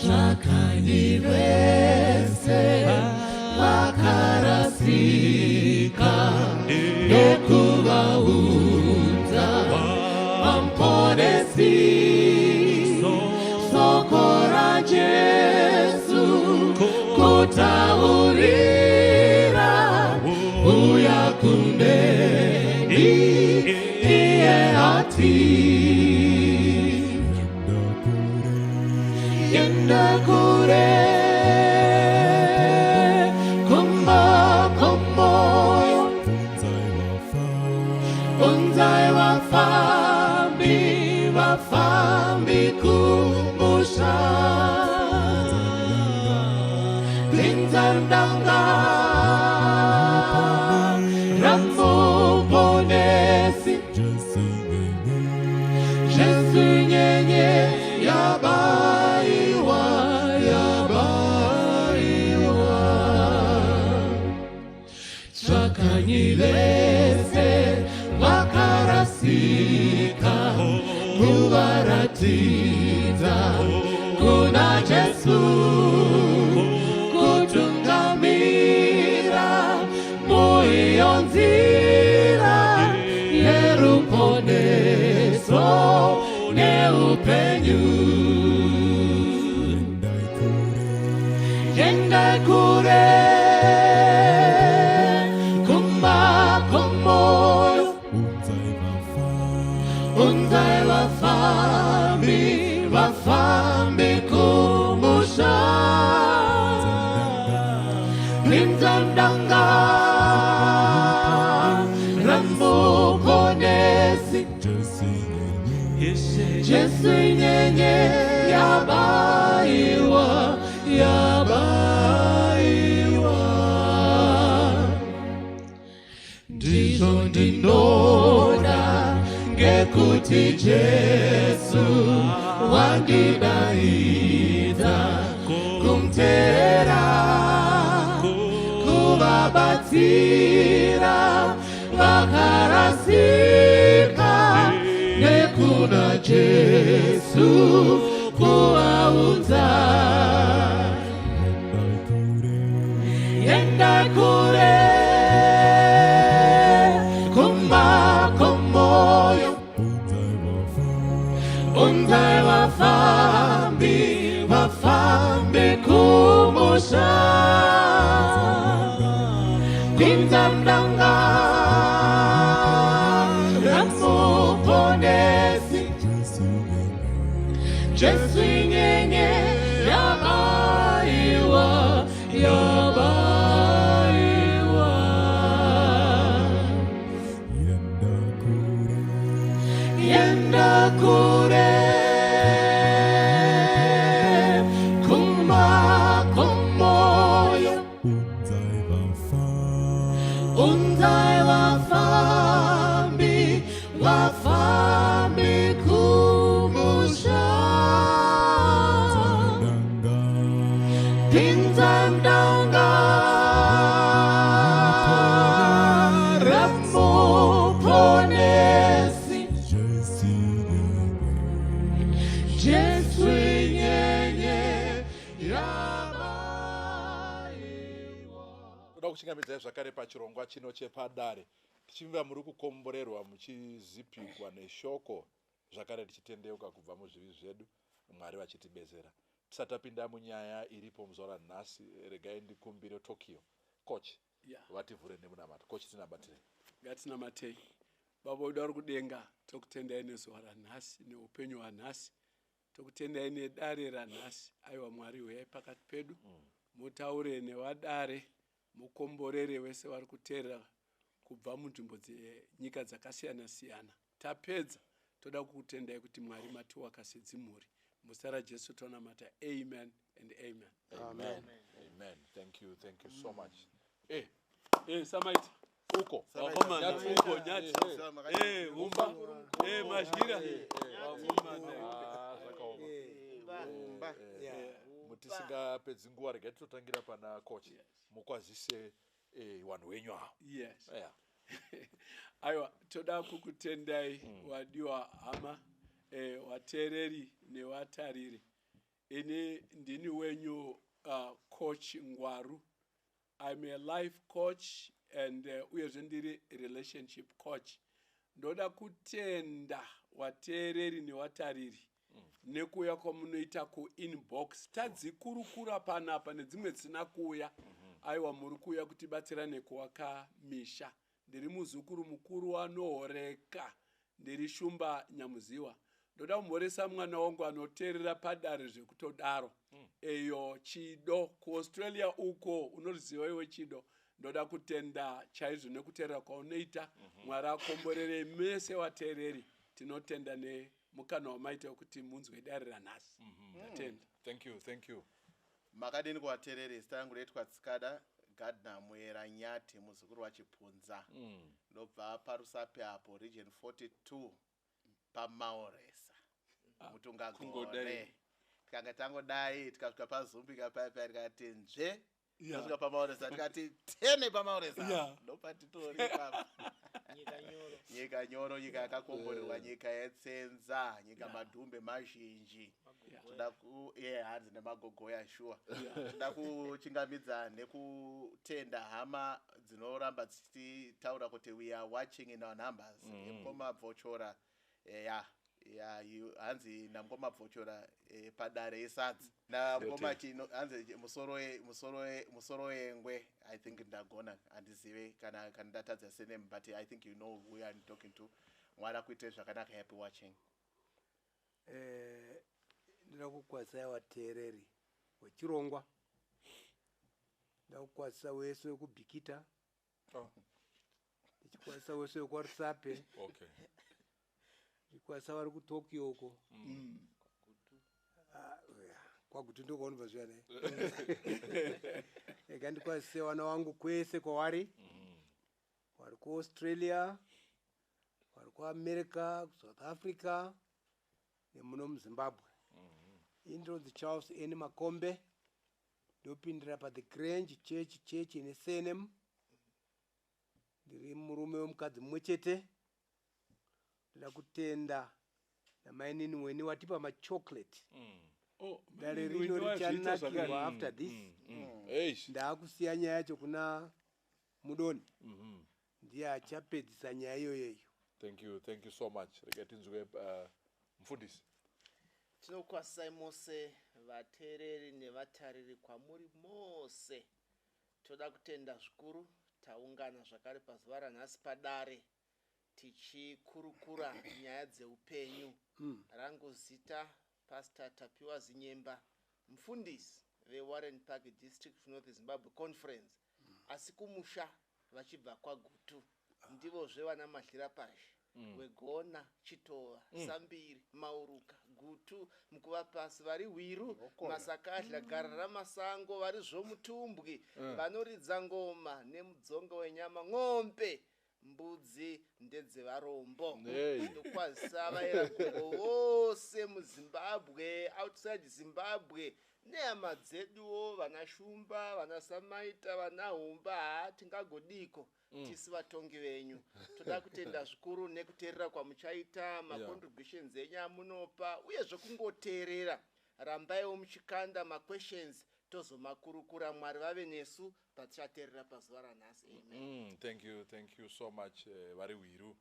Tsvakanyi vese vakarasika nekuvaunza vamuponesi. Soko raJesu kutaurira, uya kuneni, iye ati, Yenda kure kumakomoyo, unzai vafambi, vafambi kumusha, pinza ndanga ramuponesi, Jesu nyenye yabaiwa, yabaiwa. Tsvakanyi vese vakarasika, kuvaratidza kuna Jesu, kutungamira muiyo nzira yeruponeso neupenyu. Yenda kure kumakomoyo, unzai vafambi, vafambi kumusha, pinza ndanga ramuponesi, Jesu nyenye yabaiwa, yabaiwa. Ndizvo ndinoda ngekuti Jesu wandidaidza kumteera, kuvabatsira vakarasika, nekuna Jesu kuvaunza. Yenda kure kumakomoyo, unzai vafambi, vafambi kumusha, pinza ndanga ramuponesi, Jesu nyenye yabaiwa, yabaiwa. Yenda kure kumakomoyo, unzai vafambi, vafambi kumusha, pinza ndanga ramuponesi, Jesu nyenye yabaiwa. Toda kuchingamidzai zvakare pachirongwa chino chepadare, tichivimba muri kukomborerwa muchizipigwa neshoko, zvakare tichitendeuka kubva muzvivi zvedu, Mwari vachitibetsera. Tisati tapinda munyaya iripo muzuva ranhasi, regai ndikumbire Tokyo coach vativhure nemunamato. Coach, tinamatire. Ngatinamatei. Baba wedu ari kudenga, tokutendai nezuva ranhasi, neupenyu hwanhasi, tokutendai nedare ranhasi. Aiwa Mwari, huyai pakati pedu, mutaure nevadare, mukomborere wese vari kuteerera kubva munzvimbo dzenyika dzakasiyana siyana. Tapedza, toda kukutendai kuti Mwari matiwaka sedzimhuri. Muzita raJesu tonamata, amen and amen. Amen, amen. Thank you, thank you so much. Samaita. Uko. Vakomana. Nyati. Uko nyati. Umba, madyira vakomana. Ah, zvakaoma. Mutisingapedzi nguva, regai titotangira pana coach, mukwazise vanhu wenyu avo. Yes. Aiwa, toda kukutendai, wadiwa hama, wateereri newatariri. Ini ndini wenyu Coach Ngwaru. I'm a life coach and uyezve ndiri relationship coach. Ndoda kutenda wateereri newatariri nekuuya kwamunoita kuinbox. Tadzikurukura panapa nedzimwe dzisina kuuya. Aiwa, muri kuuya kutibatsira nekuwaka misha. Ndiri muzukuru mukuru wanohoreka, ndiri Shumba Nyamuziwa. Ndoda kumhoresa mwana wangu anoteerera padare zvekutodaro, eyo Chido kuAustralia uko. Unoziva iwe Chido, ndoda kutenda chaizvo nekuteerera kwaunoita. Mwari akomborerei mese wateereri. Tinotenda nemukana wamaita wekuti munzwe dare ranhasi. Ndatenda. Thank you, thank you. Makadini kuvateereri? Zita rangu roitwa Tsikada Gardner Muera Nyati, muzukuru waChipunza. Ndobva paRusape apo, Region 42, paMaoresa, Mutungagore. Kungodai. Tikanga tangodai, tikasvika paZumbika paya, tikati nzve, tasvika paMaoresa, tikati tene paMaoresa. Ndopatitori ipapa. Nyika nyoro. Nyika nyoro, nyika yakakomborerwa, nyika yetsenza, nyika madhumbe mazhinji. Toda ku ye hanzi nemagogoya shuwa. Toda kuchingamidza nekutenda hama dzinoramba dzichitaura kuti we are watching in our numbers. Mukoma Bvochora, ya hanzi namukoma Bvochora, padare isadza namukoma Chino, hanzi musoro wengwe. I think ndagona, handizive kana ndatadza surname, but I think you know who I'm talking to. Mwari akuite zvakanaka. Happy watching. Ndoda kukwazisai vateereri wechirongwa. Ndoda kukwazisa wese wekuBhikita, ndichikwazisa wese wekwaRusape, ndichikwazisa vari kuTokyo uko. Ah, yeah, kwaGutu ndokwaunobva zviya nai. Rega ndikwazise vana vangu kwese kwavari, vari kuAustralia, vari kuAmerica, kuSouth Africa nemuno muZimbabwe. Ini ndinonzi Charles N Makombe, ndopindira paThe Grange Church ine CNM. Ndiri murume wemukadzi mumwe chete. Ndoda kutenda namainini weni watipa machocolate. Oh, Dare Mainini rino Winnie wazviita richanakirwa zvakare. after this. Eish. Ndaakusiya nyaya yacho kuna Mudoni, ndiye achapedzisa nyaya iyoyeyo. Thank you, thank you so much. Rega tinzwe mufundisi. Tinokwazisai mose vateereri nevatariri kwamuri mose. Toda kutenda zvikuru taungana zvakare pazuva ranhasi padare tichikurukura nyaya dzeupenyu. Rangu zita Pastor Tapiwa Zinyemba, mufundisi veWarren Park District, North Zimbabwe Conference, asi kumusha vachibva kwaGutu. Ndivozve vana Madlirapazhe, Wegona, Chitova, Sambiri, Mauruka, Gutu, Mukuvapasi, vari Hwiru, Masakadla, Gara ramasango, vari zvomutumbwi, vanoridza ngoma nemudzonga wenyama, ng'ombe mbudzi ndedzevarombo. Hey. Ndokwazisa vairagongo vose muZimbabwe, outside Zimbabwe, nehama dzeduwo, vana Shumba, vana Samaita, vana Humba. Haa, tingagodiko tisi vatongi venyu? Toda kutenda zvikuru nekuteerera kwamuchaita, macontributions enyu amunopa, uyezve kungoteerera. Rambaiwo muchikanda maquestions, tozomakurukura. Mwari vave nesu patichateerera pazuva ranhasi. Amen. Thank you, thank you so much, vari Hwiru.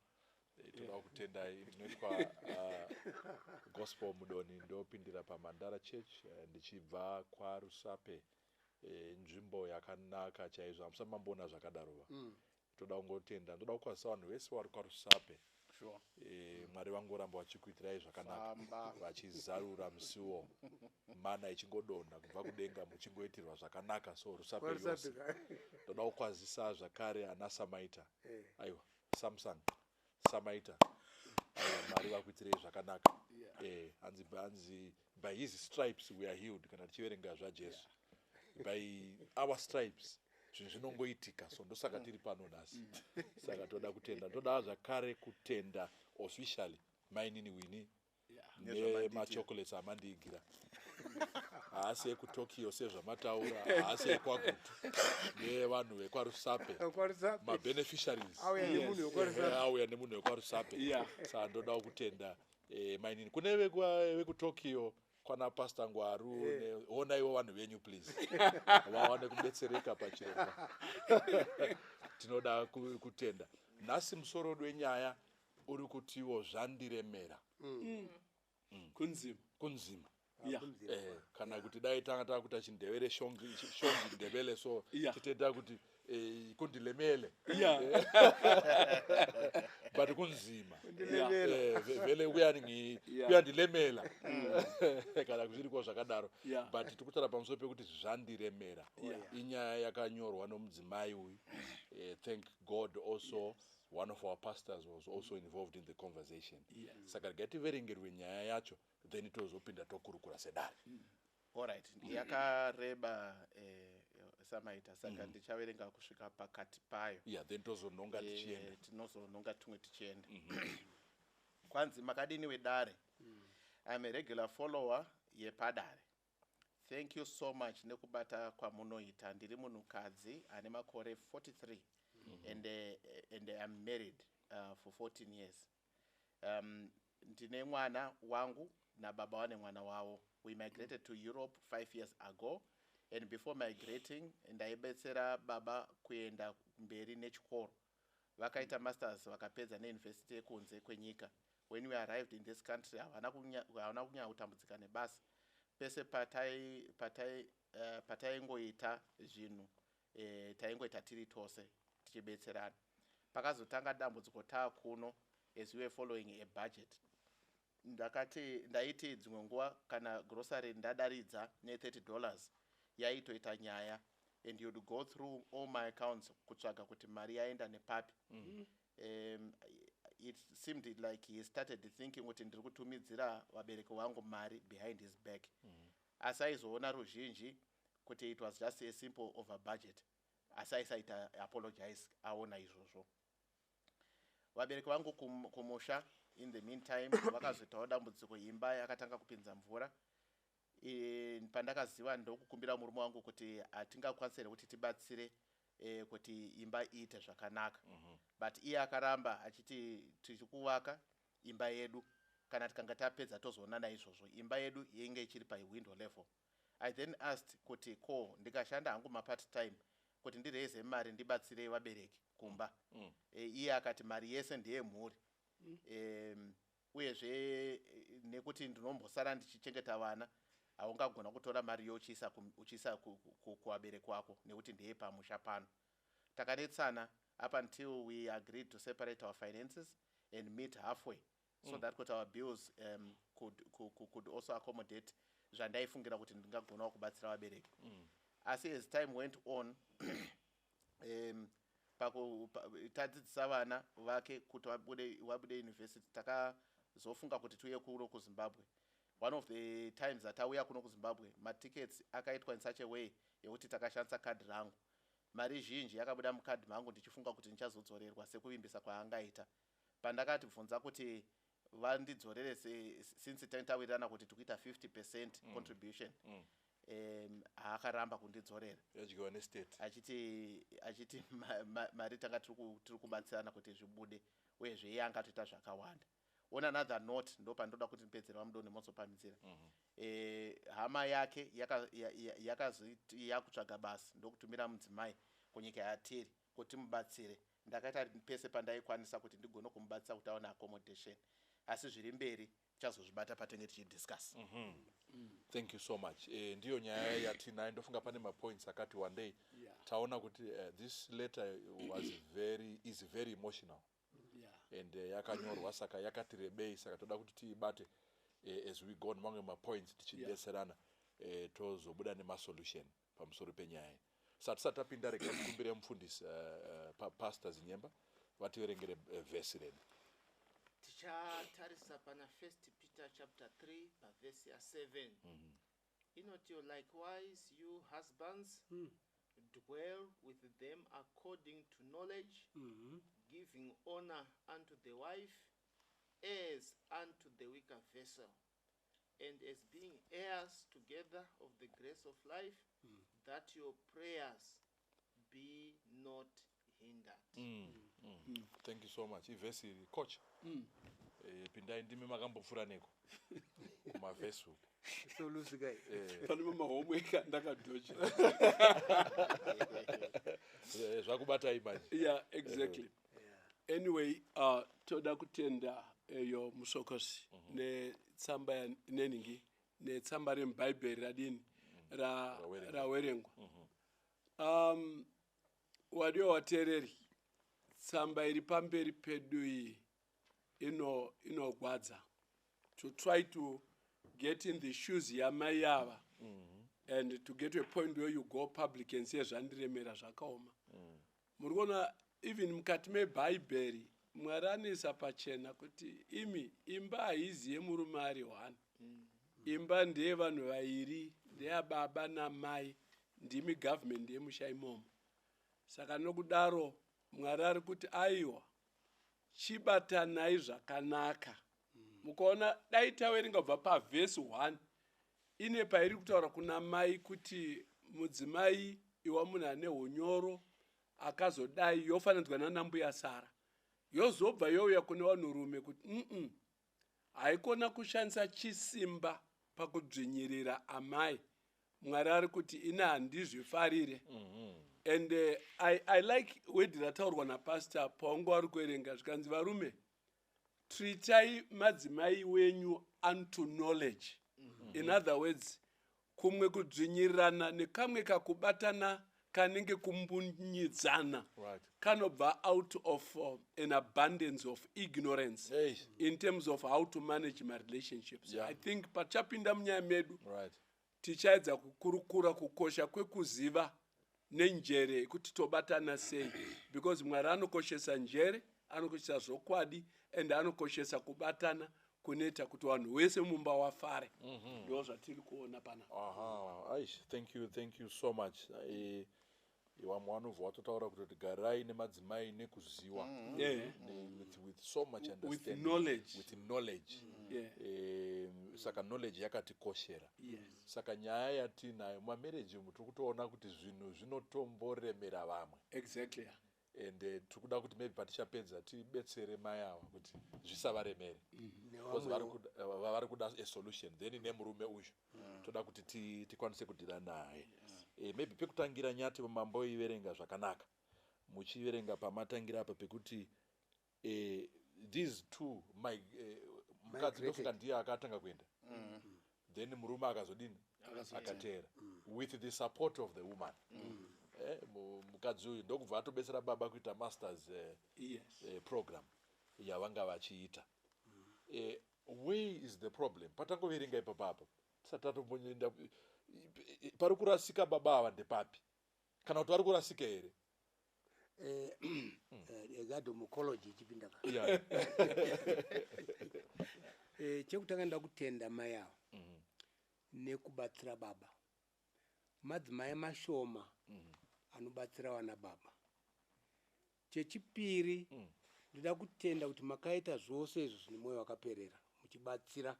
Toda kutendai. Ndinoitwa Gospel Mudoni, ndopindira paMandara Church, ndichibva kwaRusape, nzvimbo yakanaka chaizvo, hamusati mamboona zvakadarova. Toda kungotenda, ndoda kukwazisa vanhu vese vari kwaRusape. Mwari vangoramba vachikuitirai zvakanaka, Famba. vachizarura musiwo, mana ichingodonha kubva kudenga, muchingoitirwa zvakanaka. So Rusape yose. KwaRusape. Ndoda kukwazisa zvakare ana Samaita. Aiwa, Samsung Samaita, aiwa, Mwari vakuitirei zvakanaka. Hanzi by his stripes we are healed, kana tichiverenga zvaJesu, by our stripes zvinhu zvinongoitika. So ndosaka tiri pano nhasi. Saka toda kutenda, toda zvakare kutenda officially mainini Winnie nemachocolates amandiigira. Haasi ekuTokyo sezvamataura, haasi ekwaGutu, nevanhu vekwaRusape. KwaRusape. Mabeneficiaries. Auya nemunhu wekwaRusape. Auya nemunhu wekwaRusape. Saka ndoda kutenda, mainini. Kune vekuTokyo. Kwana Pastor Ngwaru, honaiwo vanhu venyu please, vawane kubetsereka pachirongwa. Tinoda kutenda. Nhasi musoro wedu wenyaya uri kutiwo zvandiremera. Kunzima. Kunzima. Kunzima. Kana kuti dai tanga takuita chindevere, shongi shongi ndebele, so titenda kuti kundilemele, but kunzima. Kundilemela. Vele kuyandilemela kana kuzviriko zvakadaro. But tiri kutaura pamusoro pekuti zvandiremera. Inyaya yakanyorwa nomudzimai uyu. Thank God also one of our pastors was also involved in the conversation. Saka regai tiverengerwe nyaya yacho, then tozopinda tokurukura sedare. Alright, yakareba, samaita, saka ndichaverenga kusvika pakati payo. Yeah, then tozononga tichienda. Tinozononga tumwe tichienda. Kwanzi, makadini wedare? I'm a regular follower yepadare. Thank you so much nekubata kwamunoita. Ndiri munhukadzi ane makore 43 and I'm married for 14 years. Ndine mwana wangu nababa vane mwana wavo. We migrated to Europe 5 years ago, and before migrating ndaibetsera baba kuenda mberi nechikoro. Vakaita masters, vakapedza neuniversity yekunze kwenyika. When we arrived in this country, havana kunyanya kutambudzika nebasa. Pese pataingoita zvinhu, taingoita tiri tose tichibetserana. Pakazotanga dambudziko taakuno, as we were following a budget, ndakati ndaiti dzimwe nguva kana grocery ndadaridza ne$30 yaitoita nyaya, and you'd go through all my accounts kutsvaga kuti mari yaenda nepapi. It seemed like he started thinking kuti ndiri kutumidzira vabereki vangu mari behind his back. Asi aizoona ruzhinji kuti it was just a simple over budget, asi aisaita apologize aona izvozvo. Vabereki vangu kumusha in the meantime vakazoitawo dambudziko, imba yakatanga kupinza mvura. Pandakaziva ndokukumbira murume wangu kuti hatingakwanisi here kuti tibatsire kuti imba iite zvakanaka. But iye akaramba achiti tiri kuvaka imba yedu, kana tikanga tapedza tozoonana izvozvo. Imba yedu inge ichiri pawindow level. I then asked kuti ko ndikashanda hangu mapart time kuti ndireze mari ndibatsire vabereki kumba. Iye akati mari yese ndeyemhuri. Uyezve nekuti ndinombosara ndichichengeta vana, haungagona kutora mari yo uchiisa kuvabereki wako nekuti ndeye pamusha pano. Takanetsana up until we agreed to separate our finances and meet halfway so that kuti our bills could also accommodate zvandaifungira kuti ndingagonawo kubatsira vabereki. Asi as time went on, tadzidzisa vana vake kuti vabude university, takazofunga kuti tiuye kuno kuZimbabwe. One of the times atauya kuno kuZimbabwe, matickets akaitwa in such a way yekuti takashandisa kadhi rangu. Mari zhinji yakabuda mukadhi mangu ndichifunga kuti ndichazodzorerwa sekuvimbisa kwaangaita. Pandakati bvunza kuti vandidzorere since tawirirana kuti tikuita 50% contribution, haakaramba kundidzorera. Yadyiwa nestate. Achiti mari tanga tiri kubatsirana kuti zvibude, uyezve iye angatoita zvakawanda. On another note, ndo pandoda kuti ndipedzere, vamudoni mozopamidzira. Hama yake yakazoti yakutsvaga basa, ndokutumira mudzimai kunyika yatiri kuti mubatsire. Ndakaita pese pandaikwanisa kuti ndigone kumubatsira kuti aone accommodation, asi zviri mberi tichazozvibata patenge tichidiscuss. Thank you so much. Ndiyo nyaya yatinayo. Ndofunga pane mapoints akati one day. Taona kuti this letter was very is very emotional and yakanyorwa saka yakati rebei, saka toda kuti tiibate as we go on mamwe mapoints tichidetserana, tozobuda nemasolution pamusoro penyaya. Saka tisati tapinda, rega tikumbire mufundisi, Pastor Zinyemba, vativerengere vhesi redu. Tichatarisa pana 1 Peter chapter 3 pavhesi ya7. Inoti, "Likewise you husbands, dwell with them according to knowledge, giving honor unto the wife as unto the weaker vessel, and as being heirs together of the grace of life, that your prayers be not hindered." Thank you so much. Ivhesi iri, coach. Pindai, ndimi makambopfuura neko kumavhesi uku. Solusika. Pane mamahomwe andakadhoja. Zvakubatai manje. Yeah, exactly. Anyway, toda kutenda eyo Musokosi netsamba neningi netsamba remubhaibheri radini Rawerengwa. Rawerengwa. Wadiwa wateereri, tsamba iri pamberi pedu iyi inogwadza to try to get in the shoes yamai ava and to get to a point where you go public and say, "Zvandiremera, zvakaoma." Muri kuona, even mukati mebhaibheri, Mwari anoisa pachena kuti imi, imba haizi yemurume ari one. Imba ndeyevanhu vairi, ndeyababa namai. Ndimi government yemusha imomo. Saka nokudaro Mwari ari kuti, aiwa, chibatanai zvakanaka. Mukaona, dai taverenga kubva pavhesi 1, ine pairi kutaura kuna mai kuti mudzimai iwa munhu ane unyoro, akazodai, yofananidzwa nanambuya Sara, yozobva youya kune vanhurume kuti haikona kushandisa chisimba pakudzvinyirira amai. Mwari ari kuti, ine handizvifarire. And I like word rataurwa napastor pawangu vari kuverenga, zvikanzi, "Varume, treatai madzimai wenyu unto knowledge." In other words, kumwe kudzvinyirirana nekamwe kakubatana kanenge kumbunyidzana kanobva out of an abundance of ignorance in terms of how to manage my relationships. I think pachapinda munyaya medu, tichaedza kukurukura kukosha kwekuziva nenjere yekuti tobatana sei, because Mwari anokoshesa njere, anokoshesa zvokwadi and anokoshesa kubatana kunoita kuti vanhu wese mumba wafare. Ndo zvatiri kuona panapa. Aha, aish, thank you, thank you so much. Vamwe vanobva vatotaura kuti garai nemadzimai nekuziwa, with so much With understanding. knowledge. With knowledge. Saka knowledge yakatikoshera. Saka nyaya yatinayo mumamarriage umu, tiri kutoona kuti zvinhu zvinotomboremera vamwe. And tiri kuda kuti maybe patichapedza tibetsere mai ava kuti zvisavaremere, because vari kuda a solution. Then nemurume uyu toda kuti tikwanise kudhira naye. Maybe pekutangira, nyati mamboiverenga zvakanaka, muchiverenga pamatangira apa pekuti these two, mukadzi ndofunga ndiye akatanga kuenda, then murume akazodini? Akateera with the support of the woman. Mukadzi uyu ndokubva atobetsera baba kuita masters program yavanga vachiita. Where is the problem? Patangoverenga ipapapa, tisati tatombonenda pari kurasika baba ava ndepapi, kana kuti vari kurasika here? Egadomocology ichipinda ka. Chekutanga, ndoda kutenda mai ava nekubatsira baba. Madzimai mashoma anobatsira vana baba. Chechipiri, ndoda kutenda kuti makaita zvose izvo zvine mwoyo wakaperera muchibatsira,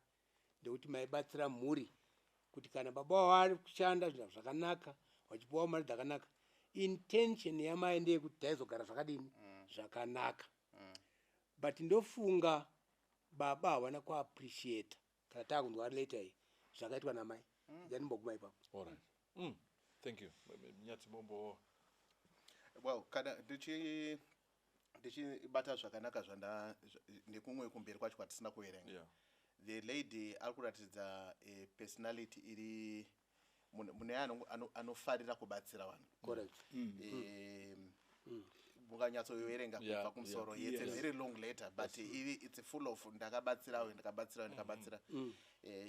ndekuti maibatsira mhuri kuti kana baba vari kushanda zvinhu zvakanaka, vachipiwa mari dzakanaka, intention yamai ndeyekuti taizogara zvakadini? Zvakanaka. But ndofunga baba havana kuappreciata kana taakunzwa later iyi zvakaitwa namai. Yanimboguma ipapo. All right. Thank you. Nyati mombo. Well, kana ndichibata zvakanaka zvanda nekumwe kumberi kwacho kwatisina kuverenga, the lady ari kuratidza personality iri mune anofarira kubatsira vanhu. Mukanyatsoiverenga kubva kumusoro, it's a very long letter, but it's full of ndakabatsira uyu, ndakabatsira uyu, ndakabatsira.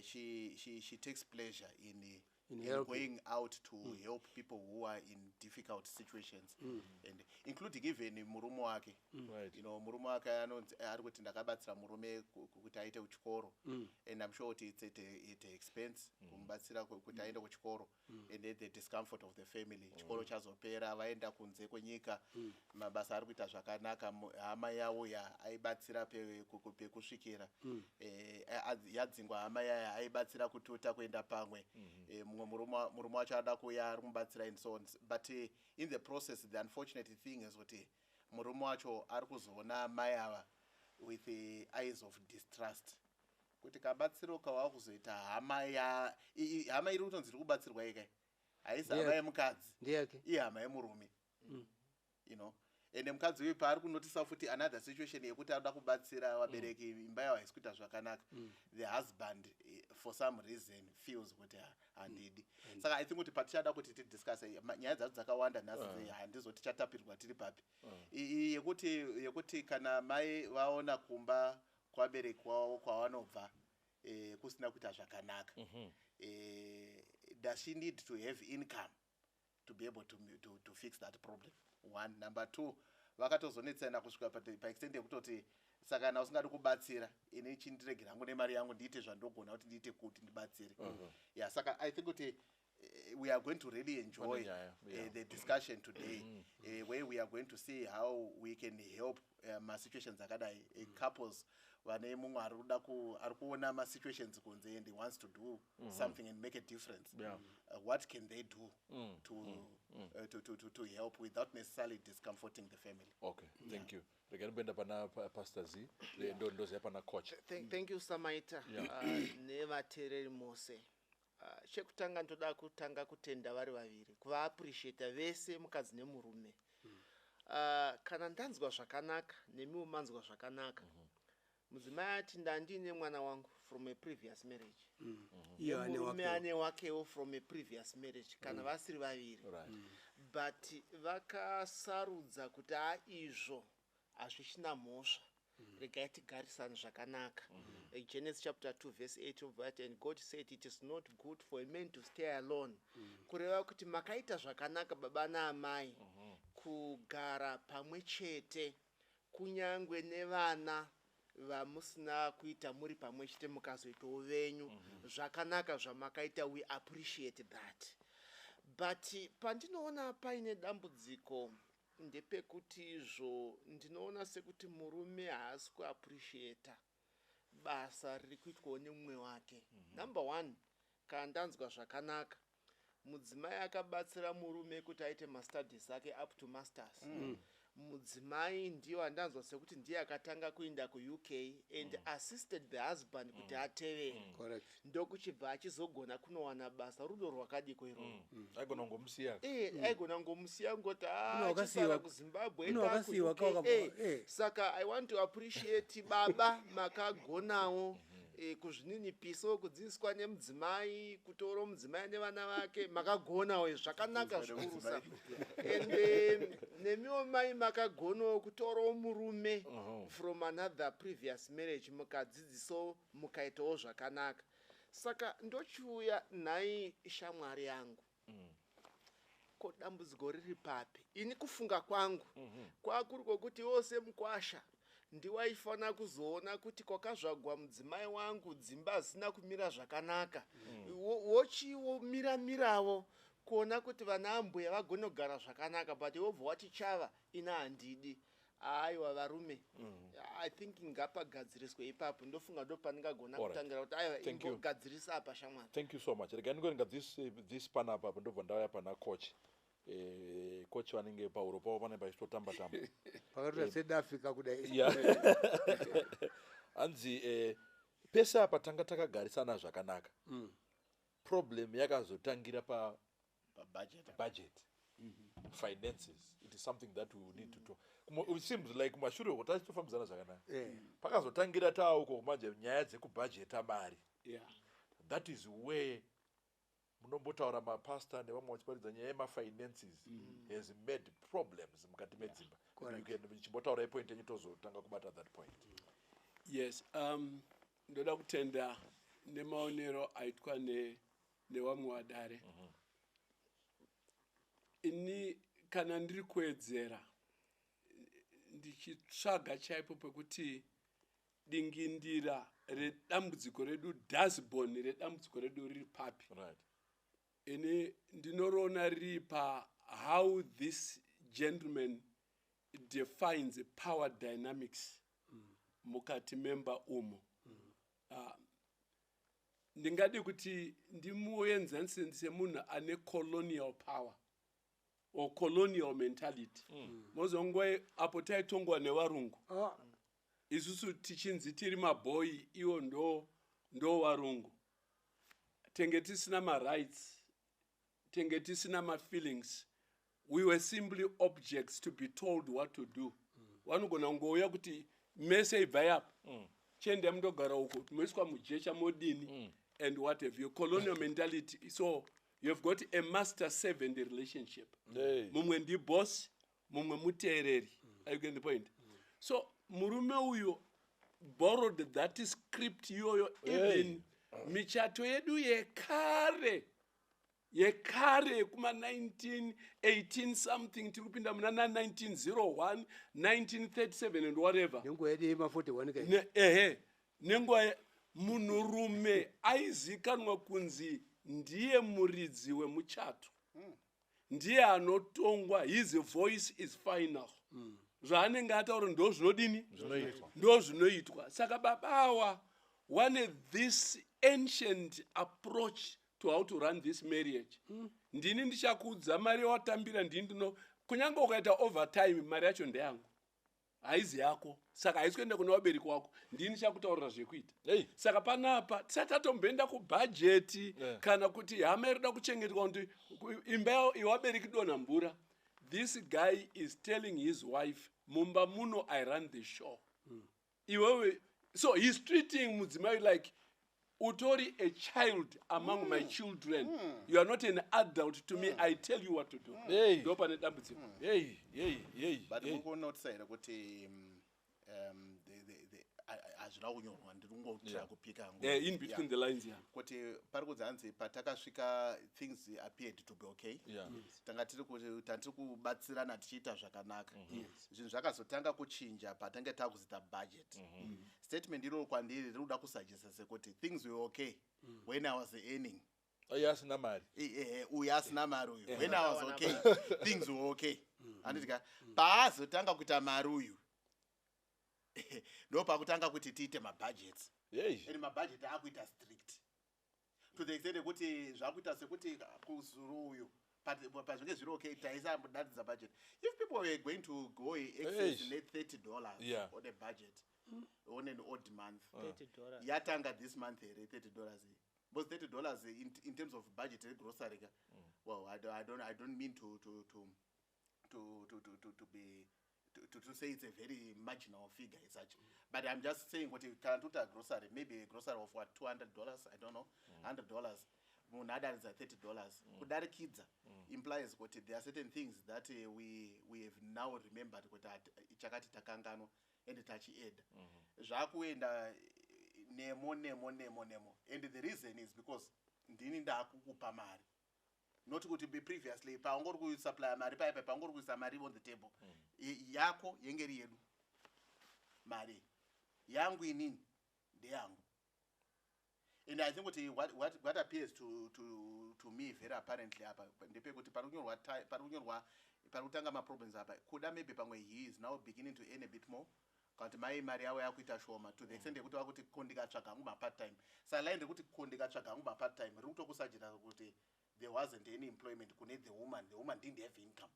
She takes pleasure in In in helping. Going out to help people who are in difficult situations, and including even murume wake. Murume wake anonzi ari kuti ndakabatsira murume kuti aite kuchikoro, and I'm sure kuti it's at a expense kumubatsira kuti aende kuchikoro, and then the discomfort of the family, chikoro chazopera, vaenda kunze kwenyika, mabasa ari kuita zvakanaka, hama yavo ya aibatsira pekusvikira. Yadzingwa hama yaya aibatsira kututa kuenda pamwe. Mumwe murume wacho ada kuuya, ari kumubatsira and so on. But in the process, the unfortunate thing is kuti murume wacho ari kuzoona mai ava. with the eyes of distrust, kuti kabatsiro kawakuzoita hama ya hama iri kutonzi iri kubatsirwa ikai haisi hama yemukadzi, Ndeyake. Ihama yemurume. Ende mukadzi uyu paari kunotisa futi another situation yekuti anoda kubatsira vabereki, imba yavo haisi kuita zvakanaka, the husband for some reason feels kuti handidi. Saka I think kuti patichada kuti tidiscusse nyaya dzacho dzakawanda nhasi, handizo tichatapirwa tiri papi. Yekuti kana mai vaona kumba kwabereki wavo kwavanobva kusina kuita zvakanaka, does she need to have income to be able to fix that problem? One. Number two, vakatozonetsana kusvika paextent yekutoti, saka kana usingadi kubatsira, ini chindiregera hangu nemari yangu, ndiite zvandogona kuti ndiite kuti ndibatsire. Yeah, saka I think kuti we are going to really enjoy Pane nyaya, yeah. the discussion today, where we are going to see how we can help masituations akadai, couples vane mumwe ari kuda ari kuona masituations kunze and he wants to do something and make a difference. What can they do to help without necessarily discomforting the family? Okay, thank you. Regai ndimboenda pana Pastor Z. Ndoziva pana coach. Thank you, Samaita, nevateereri mose. Chekutanga ndoda kutanga kutenda vari vaviri, kuvaappreciata vese, mukadzi nemurume. Kana ndanzwa zvakanaka, nemiwo manzwa zvakanaka, mudzimai ati ndandine mwana wangu from a previous marriage. Iye ane Murume wakewo. Ane wakewo from a previous marriage, kana vasiri vaviri, but vakasarudza kuti a izvo hazvichina mhosva, regai tigarisane zvakanaka. Genesis chapter 2 verse 8 obva ati, "And God said, it is not good for a man to stay alone." Kureva kuti makaita zvakanaka, baba naamai, kugara pamwe chete, kunyangwe nevana vamusina kuita muri pamwe chete, mukazoitawo venyu. Zvakanaka zvamakaita, we appreciate that. But pandinoona paine dambudziko ndepekuti izvo ndinoona sekuti murume haasi kuappreciata basa riri kuitwawo nemumwe wake. Number one, kana ndanzwa zvakanaka, mudzimai akabatsira murume kuti aite mastudies ake up to masters. Mudzimai ndiyo andanzwa sekuti ndiye akatanga kuenda kuUK and assisted the husband kuti atevere, ndokuchibva achizogona kunowana basa. Rudo rwakadiko iroro? Aigona kungomusiya. Aigona kungomusiya ngoti Kune achisara kuZimbabwe, kune enda wakasiyiwa kuUK. Saka I want to appreciate baba, makagonawo kuzvininipiso, kudzidziswa nemudzimai, kutora mudzimai nevana vake. Makagonawo izvi, zvakanaka zvikurusa. And nemiwo mai makagonawo kutorawo murume from another previous marriage, mukadzidzisawo, mukaitawo zvakanaka. Saka ndochiuya, nhai shamwari yangu, ko dambudziko riri papi? Ini kufunga kwangu kwakuri kwokuti wose mukwasha ndiwaifanira kuzoona kuti kwakazvagwa mudzimai wangu dzimba hazisina kumira zvakanaka. Wochiwomiramirawo kuona kuti vana ambuya vagone kugara zvakanaka, but wobva wati chava ina handidi. Aiwa varume, I think ngapagadziriswe ipapo. Ndofunga ndo pandingagona kutangira kuti aiwa, Thank you. imbogadzirisa apa, shamwari. Thank you so much. Regai ndingoverenga this panapa apo, ndobva ndauya pana coach. Coach vanenge pauro pavo panenge pachitotamba tamba. Pakatoita sedafika kudai. Yeah. Hanzi pese apa tanga takagarisana zvakanaka, problem yakazotangira pa Pabudget. Budget, finances. It is something that we need to talk. It seems like kumashure uko tachitofambidzana zvakanaka. Pakazotangira tauko manje nyaya dzekubhajeta mari, that is where munombotaura mapasta nevamwe vachiparidza nyaya yemafinances has made problems mukati medzimba. You can chimbotaura ipoint yenyu, tozotanga kubata that point. Yes, ndoda kutenda nemaonero aitwa nevamwe vadare. Ini kana ndiri kuwedzera, ndichitsvaga chaipo pekuti dingindira redambudziko redu, dasbon redambudziko redu riri papi, ini ndinoriona riri pa how this gentleman defines power dynamics mukati memba umo. Ndingadi kuti ndimuenzanise semunhu ane colonial power or colonial mentality. Mozonguva apo taitongwa nevarungu, Ah, Isusu tichinzi tiri mabhoyi, iwo ndo varungu. Tenge tisina marights, tenge tisina mafeelings. We were simply objects to be told what to do. Vanogona kungouya kuti mese ibvai apa, chiendai mundogara uko, moiswa mujecha, modini and what have you. Colonial mentality. So you've got a master servant relationship. Hey. Mumwe ndiboss, mumwe muteereri. Are you getting the point? So murume uyu borrowed that script iyoyo. Even michato yedu yekare yekare kuma 1918 something, tiri kupinda muna na 1901, 1937 and whatever. Nenguva yedu yema41 kai. Ehe, nenguva munhurume aizikanwa kunzi ndiye muridzi wemuchato, ndiye anotongwa. His voice is final. Zvaanenge ataura ndo zvinodini? Zvinoitwa. Ndo zvinoitwa. Saka baba awa wane this ancient approach to how to run this marriage. Ndini ndichakuudza mari yawatambira, ndini ndino, kunyange ukaita overtime, mari yacho ndeyangu, haizi yako, saka haisi kuenda kune vabereki wako. Ndini ndichakutaurira zvekuita. Hey. Saka panapa tisati tatomboenda kubhajeti kana kuti hama irida kuchengetwa, kuti imba yevabereki donha mvura, this guy is telling his wife, "Mumba muno I run the show, iwewe." So he's treating mudzimai like, "Utori a child among my children. You are not an adult to me. I tell you what to do." Hey. Ndo pane dambudziko. Hey, hey, hey, But hey. muri kunotisa here kuti hazvina kunyorwa, ndiri kungotira kupika hangu. Yeah, in between the lines, yeah. Kuti pari kunzi, hanzi patakasvika things appeared to be okay. Tanga tiri kuti tandiri kubatsirana, tichiita zvakanaka. Zvinhu zvakazotanga kuchinja patange takuzoita budget. Statement iroro kwandiri riri kuda kusuggesta sekuti things were okay when I was earning. Iye asina mari. Uyu asina mari uyu, when I was okay, things were okay, handiti ka? Paazotanga kuita mari uyu, ndo pakutanga kuti tiite mabudgets. And mabudget akuita strict to the extent yekuti zvakuita sekuti kuzuru uyu pazvinge zviri okay, taisambodatidza budget. If people were going to go excess ne$30 on a budget on an odd month, $30. Yatanga this month here $30 iyi? Because $30 in terms of budget yegrocery ka, well, I don't mean to be to say it's a very marginal figure as such, but I'm just saying kuti kana toita grocery, maybe a grocery of what, $200, I don't know, $100, munhu adaridza $30 kudarikidza implies kuti there are certain things that we have now remembered kuti chakati takanganwa and tachieda zvakuenda nemo nemo nemo nemo. And the reason is because ndini ndakukupa mari, not kuti be previously paungori kusupplya mari paipa, paungori kuisa mari on the table, yako yenge iri yedu, mari yangu inini ndeyangu. And I think kuti what appears to me very apparently apa ndepekuti pari kunyorwa pari kunyorwa, pari kutanga maproblems apa kuda maybe pamwe he is now beginning to earn a bit more, kana kuti mai mari yavo yakuita shoma to the extent yekuti vakuti, "Ko ndikatsvaga hangu mapart time?" Saka line rekuti, "Ko ndikatsvaga hangu mapart time," riri kutokusuggesta kuti there wasn't any employment kune the woman. The woman didn't have income.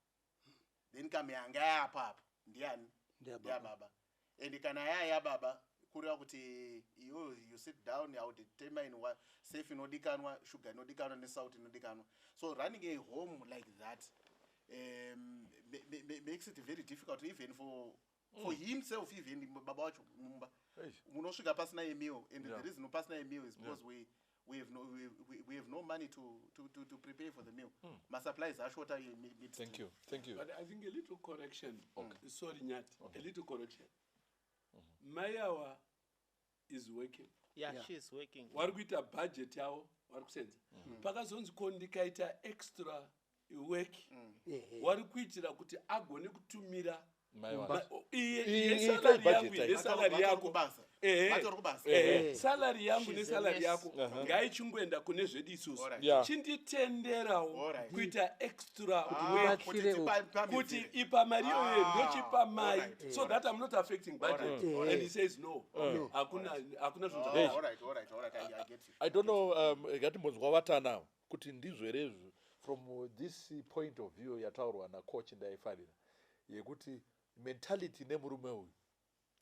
The income yanga yapo apo ndiani? Ndeyababa. Ndeyababa. And kana yaya yababa, kureva kuti iwe you sit down, I will determine what safe inodikanwa, sugar inodikanwa, nesalt inodikanwa. So running a home like that makes it very difficult even for himself, even baba wacho mumba munosvika pasina a meal. And the reason pasina a meal is because we have no money to prepare for the meal. Masupplies ashota. Thank you, thank you. But I think a little correction. Sorry, Nyati. A little correction. Mai awa is working. Yeah, Yeah. she's working. Vari kuita budget yavo, vari kusenza. Pakazonzi, "Ko ndikaita extra work?" Vari kuitira kuti agone kutumira Mai wacho. Iye iye Itai salary budget yangu ai. nesalary yako. Kubasa. Ehe. Vatori kubasa. Ehe, salary yangu She's a nesalary nurse. yako ngaichingoenda kune zvedu isusu. Chinditenderawo kuita extra work Kuti Batsire kuti ipa mari iyoyo, Ah, ndochipa mai, so that I'm not affecting budget. And he says, "No, hakuna, hakuna zvinhu Oh, zvakadaro." all right. I get you. I don't know, ngatimbonzwa vatana kuti ndizvo here izvo from this point of view yataurwa nacoach. Ndaifarira yekuti mentality nemurume uyu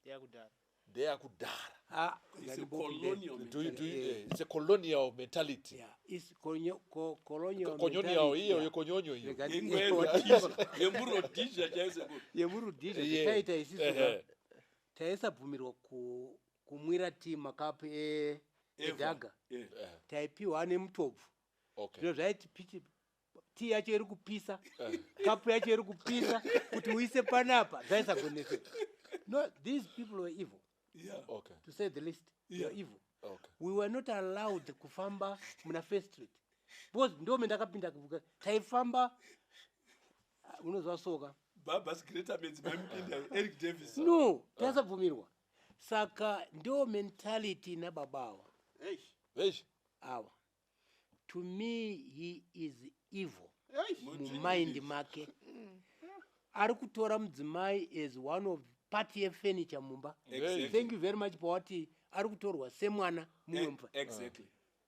Yakudhara. ndeyakudhara. Ah, It's a ngandibopinde. colonial mentality. It's a colonial mentality. Yeah, it's colonial Colonial mentality, iyo, yeah. yekonyonyo iyo. Yemurhodhizha chaizvo. Yemurudhizha. Taita isusu ka, taisabvumirwa kumwira tii makapu edhaga. Taipiwa nemutobvu. Zvino zvaiti pichi tii yacho iri kupisa, kapu yacho iri kupisa, kuti uise panapa zvaisagoneseka. No, these people were evil. To say the least, they were evil. We were not allowed kufamba muna First Street because ndo mendakapinda taifamba, ah, unozwa soka. Babas Greatermans maimupinda, Eric Davis. No, taisabvumirwa. Saka ndo mentality nababa ava. Eish. Eish. Ava, to me he is evil. Eish. Mumind make ari kutora mudzimai as one of part yefurniture mumba. Thank you very much. Pawati ari kutorwa semwana mumwe mufa.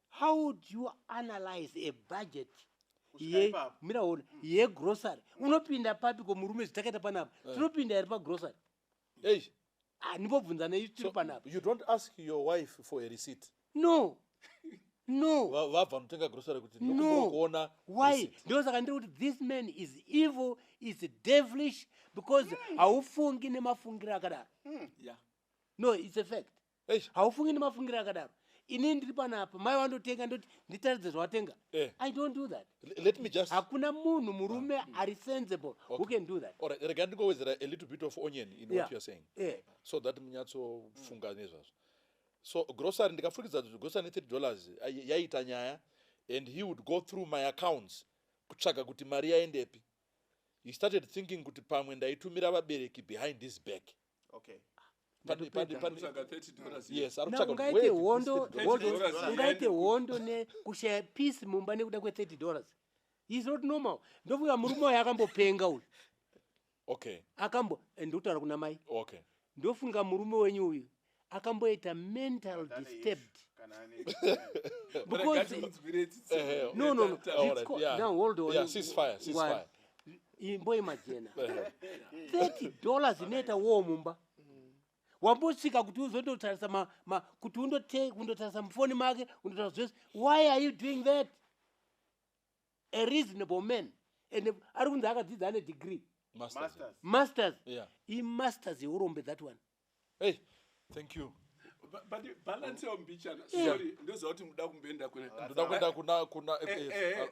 How do you analyze a budget Kusvika ipapo. Miraona yegrocery unopinda papi ko murume? Zvitakaita panapa, tinopinda here pagrocery? Eish. Ah, ndimbobvunza nei tiri So, panapa. you don't ask your wife for a receipt? No. Vabva notenga grocery kuti No. ndokumbira kuona Why? receipt. Ndosaka ndiri kuti this man is evil, is devilish, because haufungi nemafungiro akadaro. No, it's a fact. Eish. Haufungi nemafungiro akadaro. Inini ndiri panapa, mai vandotenga, ndoti nditaridze zvawatenga. I don't do that. Let me just Hakuna munhu murume ari sensible who can do that. Alright, rega ndingowedzera a little bit of onion in what you're saying so that munyatsofunga nezvazvo. So grocery, ndikafurikidza grocery ne$30 yaita nyaya, and he would go through my accounts kutsvaga kuti mari yaendepi. He started thinking kuti pamwe ndaitumira vabereki behind his back. Kutsvaga $30. Yes, ari Na kutsvaga kuti ungaite where did this hondo $30 $30 ungaite hondo nekushaya peace mumba nekuda kwe$30? Is not normal. Ndofunga murume uyu akambopenga uyu. Akambo, ndikutaura kuna mai. Ndofunga murume wenyu uyu akamboita mental Ane disturbed. issue, kana ane Because Munzwire tsitsi. No. All It's right, yeah. Now hold on. Yeah, ceasefire, ceasefire. Imboimagina $30 inoita wo mumba wambosvika kuti uzondotarisa kuti undotarisa mufoni make, undotarisa zvese. Why are you doing that? A reasonable man, and ari kunzi akadzidza, ane degree. Masters. Masters. Masters. Imasters yeurombe, that one. Hey, thank you. But balance yombichana, sorry, ndoziva kuti muda kumboenda kune Ndoda kuenda kuna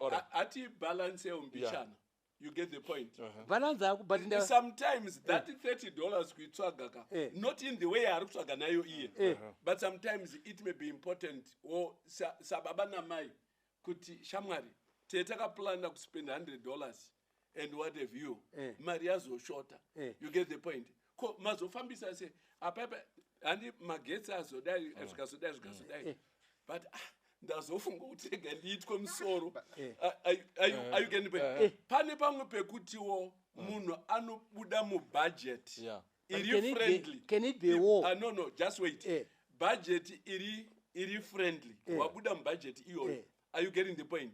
all right. Ati balance yombichana, you get the point. Balance ako, but Sometimes that $30 kuitsvaga ka, not in the way ari kutsvaga nayo iye, but sometimes it may be important or sababa namai kuti shamwari, tee takaplana kuspend $100 and what have you, mari yazoshota. You get the point? Ko mazofambisa se apapa handi magetsi azodai, zvikazodai, zvikazodai, but ah, ndazofunga kuti rega ndiitwe musoro. Are you getting the point? Pane pamwe pekutiwo munhu anobuda mubudget But iri can it be- friendly. Can it be war? No, just wait. Budget iri friendly, wabuda mubudget iyoyo. Are you getting the point?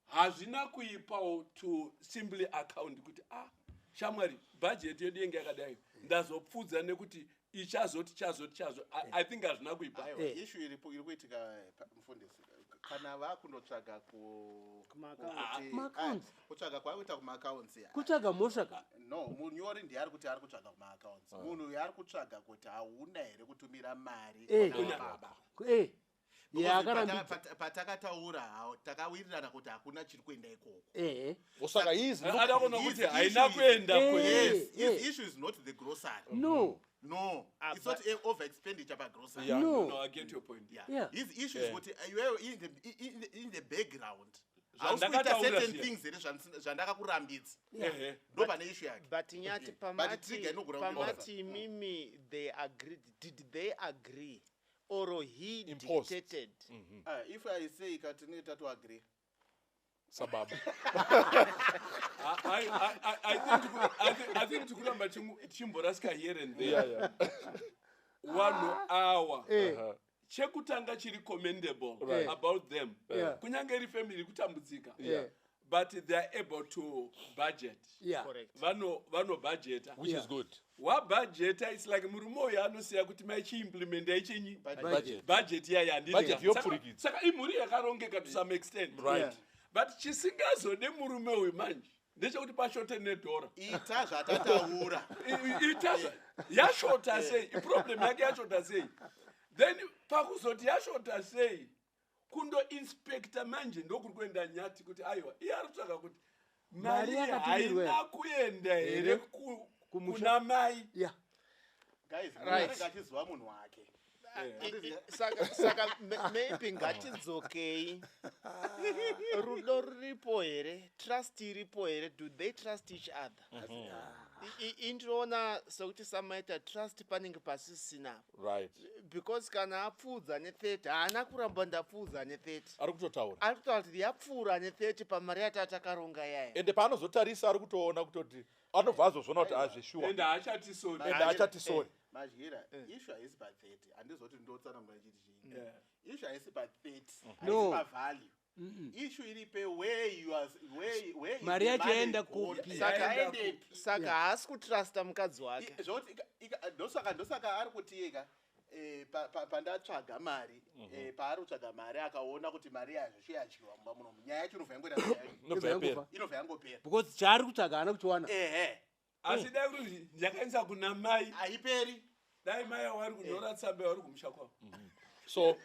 Hazvina kuipawo to simply account kuti ah, shamwari, budget yedu yenge yakadai, ndazopfudza nekuti ichazoti chazoti chazo. I think hazvina kuipa. Aiwa, issue iripo iri kuitika, mufundisi, kana vakundotsvaga Kuma-accounts. Ma-accounts. kutsvaga kwakuita kumaaccounts. Kutsvaga mhosva ka. No, munyori ndiye ari kuti ari kutsvaga kumaaccounts. Munhu uyu ari kutsvaga kuti hauna here kutumira mari kuna baba. Because Yaakarambidza. Patakataura takawirirana kuti hakuna chiri kuenda ikoko. Osaka he is Ada kuona kuti His haina issue kuenda Yes, his issue is not the grocery. No. No, Ah, it's not a over expenditure pagrocery. No. No, I get your point. Yeah. His issue is kuti iwewe in the background hausi kuita Zvandakataura certain zviya. things here zvandakakurambidza. Ndo pane issue yake. But Nyati, But pamati, trigger inogona kunge- pamati mimi, they agreed. Did they agree? Or he Imposed. dictated? Ah, if I say katine tatu agree. Sababa. I think tikuramba chimborasika here and there. Vanhu awa, chekutanga chiri commendable about them, kunyange iri family iri kutambudzika, But they are able to budget. Correct. Vanobhajeta. Which is good. Wabhajeta, its like murume uyu anoziva kuti maichiimplementa ichinyi? Budget. Budget iya yandiri. Budget yopfurikidza. Saka imhuri yakarongeka to some extent. But chisingazode murume uyu manje ndechekuti pashote nedhora. Ita zvatataura. Ita yashota sei, iproblem yake yashota sei, then pakuzoti yashota sei, kundoinspecta manje ndokuri kuenda nyati kuti aiwa, iye ari kutsvaga kuti mari Mari yakatumirwa haina kuenda here Here? Kumusha? kuna mai. Guys, munhu anenge achiziva munhu wake. Saka maybe ngatidzokei, rudo ruripo here? Trust iripo here? Do they trust each other? Indinoona sekuti samaita trust panenge pasisina, because kana apfuudza ne30, haana kuramba ndapfuudza ne30. Ari kutotaura. Ari kutaura kuti yapfuura ne30 pamari yatakaronga yaya. Ende paanozotarisa ari kutoona kutoti anobva azozviona kuti azveshuwa. Ende haachati sorry. Ende haachati sorry. Madyira, issue haisi pa30. Handizoti ndotsanangura chiti chii. Issue haisi pa30. No. Haisi pavalue. Issue iri pe where you are, where is Mari the yacho money yaenda gone? kupi? Yaendepi? Saka haasi kutrusta mukadzi wake. Zvekuti ndosaka ari kuti ika pandatsvaga mari, paari kutsvaga mari akaona kuti mari yazvo yadyiwa mumba munomu, nyaya yacho inobva yangoita Inobva yapera. Inobva yangopera. Because chaari kutsvaga haana kuchiwana. Ehe. Asi dai kuti ndakaisa kuna mai, Haiperi. dai mai avari kunyora tsamba yavari kumusha kwavo. So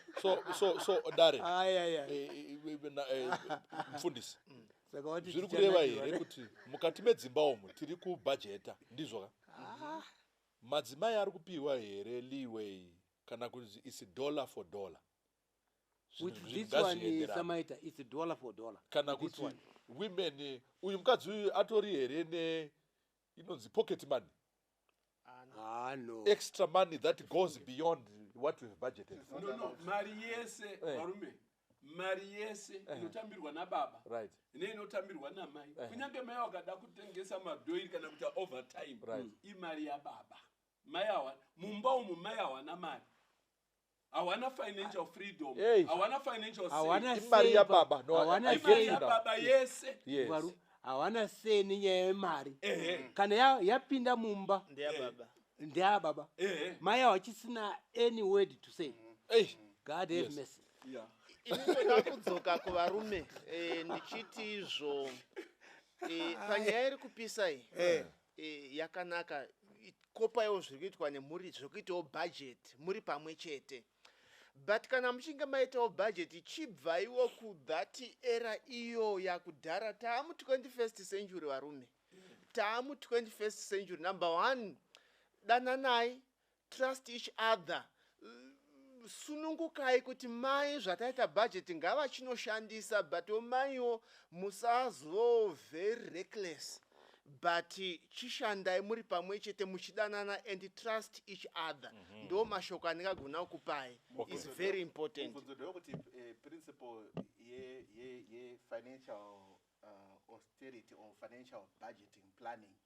dare, Ayaya. mufundisi, Saka wati zviri kureva tichanakirwa here kuti mukati medzimba umu tiri kubhajeta, ndizvo ka? Madzimai ari kupiwa here leeway kana kuti its dollar for dollar? With Zvinhu this one, ngazvienderane. Samaita, it's dollar for dollar. Kana This kuti one. women, uyu mukadzi uyu atori here ne inonzi pocket money? Ah, no. Extra money that goes beyond what we've budgeted for. No, mari yese, varume, mari yese inotambirwa nababa neinotambirwa namai, kunyange mai wakada kutengesa madhoiri kana kuita overtime, imari yababa. Mai hawana mumba umu, mai hawana mari, hawana financial freedom, Hey. hawana financial say. Hawana Imari say yababa. No, hawana I get Imari you now. yababa yese. Yes. Hawana say nenyaya yemari. Ehe. Kana yapinda mumba, Ndeyababa. ndeyababa. Mai havachisina any word to say. Hey. God have mercy. Ini ndoda kudzoka kuvarume, ndichiti izvo, panyaya iri kupisa iyi, yakanaka. Kopaiwo zviri kuitwa nemhuri zvekuitawo bhajeti muri pamwe chete, but kana muchinge maitawo bhajeti, chibvaiwo kuthat era iyo yakudhara. Taamu 21st century, varume, taamu 21st century. Number one, dananai, trust each other, sunungukai kuti mai zvataita bhajeti ngavachinoshandisa, but maiwo musazo very reckless, but chishandai muri pamwe chete muchidanana and trust each other. Ndo mashoko andingagona kukupai. Is very important. Mubvunzo ndewekuti principle ye-financial austerity or financial budgeting planning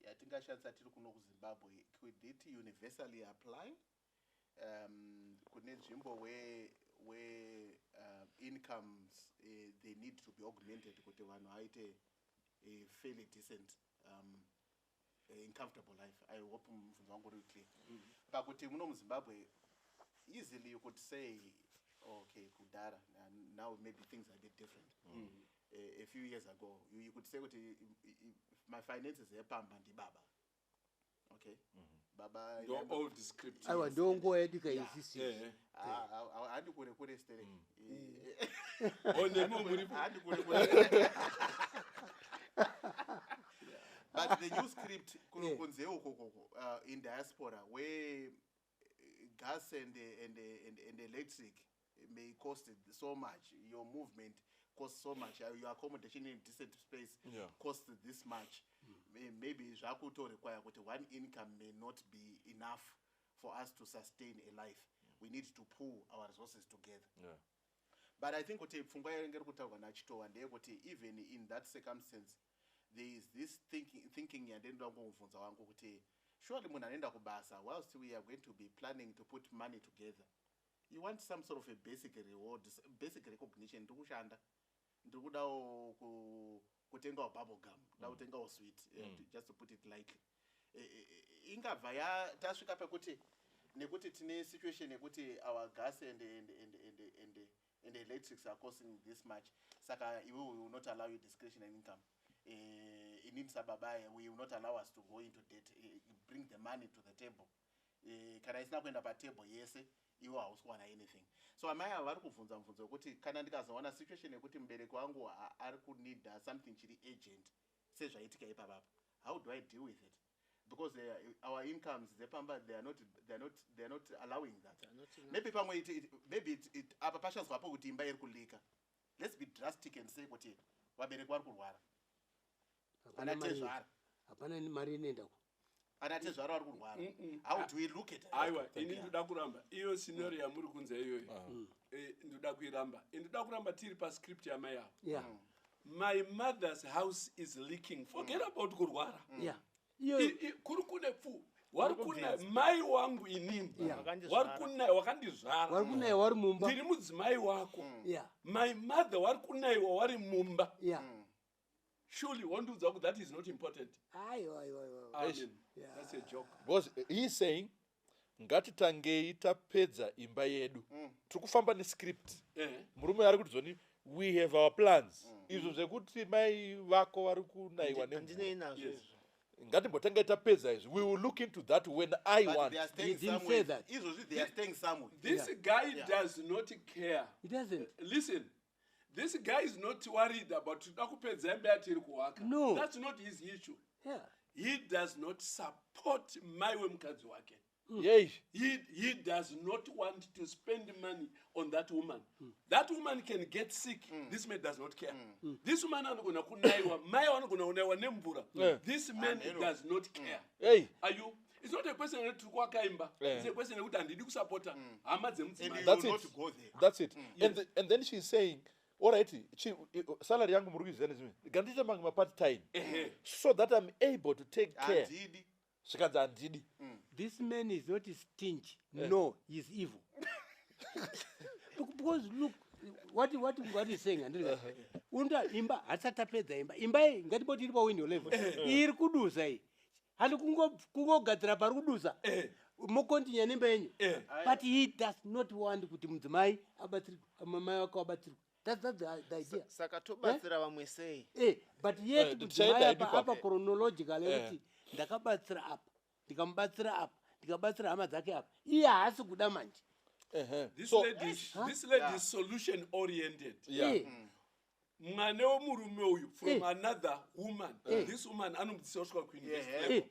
yatingashandisa tiri kuno kuZimbabwe, could it universally apply kune nzvimbo where incomes, they need to be augmented kuti vanhu vaite a fairly decent and comfortable life? I hope mubvunzo wangu uri clear. Pakuti muno muZimbabwe, easily you could say, okay, kudhara, and now maybe things are a bit different, a few years ago you could say kuti my finances epamba ndibaba, okay, baba. Ndo old script. Aiwa, ndo nguva yedu kaisisi. Handi kure kure sterek. Oh, nemo muripo. Handi kure kure. But the new script kunze ukokoko, in diaspora where gas and electric may cost so much, your movement costs so much, your accommodation in decent space costs this much. Maybe zvakutorequire kuti one income may not be enough for us to sustain a life. We need to pool our resources together. But I think kuti pfungwa yainge iri kutaurwa nachitova ndeyekuti even in that circumstance there is this thinking yandinoda kungomubvunza wangu kuti surely munhu anoenda kubasa, whilst we are going to be planning to put money together, you want some sort of a basic reward, basic recognition, ndiri kushanda. Ndiri kudawo kutengawo bubble gum, kuda kutengawo sweet, just to put it lightly. Ingabva ya tasvika pekuti nekuti tine situation yekuti our gas and electrics are costing this much, saka iwe we will not allow you discretionary income. Inini sababa, we will not allow us to go into debt. Bring the money to the table. Kana isina kuenda patable yese, iwe hausi kuwana anything. So amai ava vari kubvunza mubvunzo wekuti kana ndikazowana situation yekuti mubereki wangu ari kunida something chiri urgent sezvaitika ipapapa, how do I deal with it? Because our incomes dzepamba, they are not allowing that. They are not enough. Maybe pamwe maybe apa pashanzwapo kuti imba iri kulika. Let's be drastic and say kuti vabereki vari kurwara. Hapana Ana tezvara. Hapana mari inoendako. Ana tezvara vari kurwara. How do we look at it? Aiwa, ini ndoda kuramba iyo scenario yamuri kunza iyoyo. Ndoda kuiramba. Ndoda kuramba tiri pascript yamai avo. My mother's house is leaking. Forget about kurwara. Iyo Kuri kune pfu wari kuna mai wangu inini. Wakandizvara. Wari kuna wakandizvara. Wari kunaye wari mumba. Ndiri mudzimai wako. My mother wari kunaiwa wari mumba. Surely wandiudza kuti that is not important? Aiwa, aiwa, aiwa. Amen. That's a joke. Because he is saying ngatitangei tapedza imba yedu. Tiri kufamba nescript. Murume ari kuti zoni we have our plans, izvo zvekuti mai vako vari kunaiwa nemvura, Handinei nazvo Yes. izvo. ngatimbotangai tapedza izvi. We will look into that when I But want. they are staying He didn't somewhere. say that. Izvozvi they are staying somewhere. This guy does not care. He doesn't. Listen, this guy is not worried about toda kupedza imba yatiri kuwaka. No. That's not his issue. He does not support mai wemukadzi wake. Yei. He does not want to spend money on that woman. That woman can get sick. This man does not care. This woman anogona kunaiwa, mai vanogona kunaiwa nemvura. This man Hameno. does not care. Hey. Are you, it's not a question yekuti tiri kuwaka imba. It's a question yekuti handidi kusapota hama And dzemudzimai. you That's will it. not go there. That's it. And then she's saying, alright, salary yangu muri kuiziva nezvimwe, ngandiite mamwe mapart time so that I'm able to take care. Handidi. Zvikanzi handidi. This man is not stingy. No, he's evil. Because look what he's saying, andiri unoda imba hatisati tapedza imba. Imba iyi ngatiboti iri pawindow level, iri kuduza iyi. Handi kungogadzira pari kuduza, mokontinya nemba yenyu. But he does not want kuti mudzimai abatsirwe, mai wako abatsirwe. That's the idea. Saka tobatsira vamwe sei? But yet mudzimai Tichaenda apa ipapo. apa chronological yekuti ndakabatsira apa, ndikamubatsira apa, ndikabatsira hama dzake apa, iye haasi kuda manje. This So lady is solution oriented. Mwana wemurume uyu from another woman, this woman anomudzisa kusvika kuuniversity level.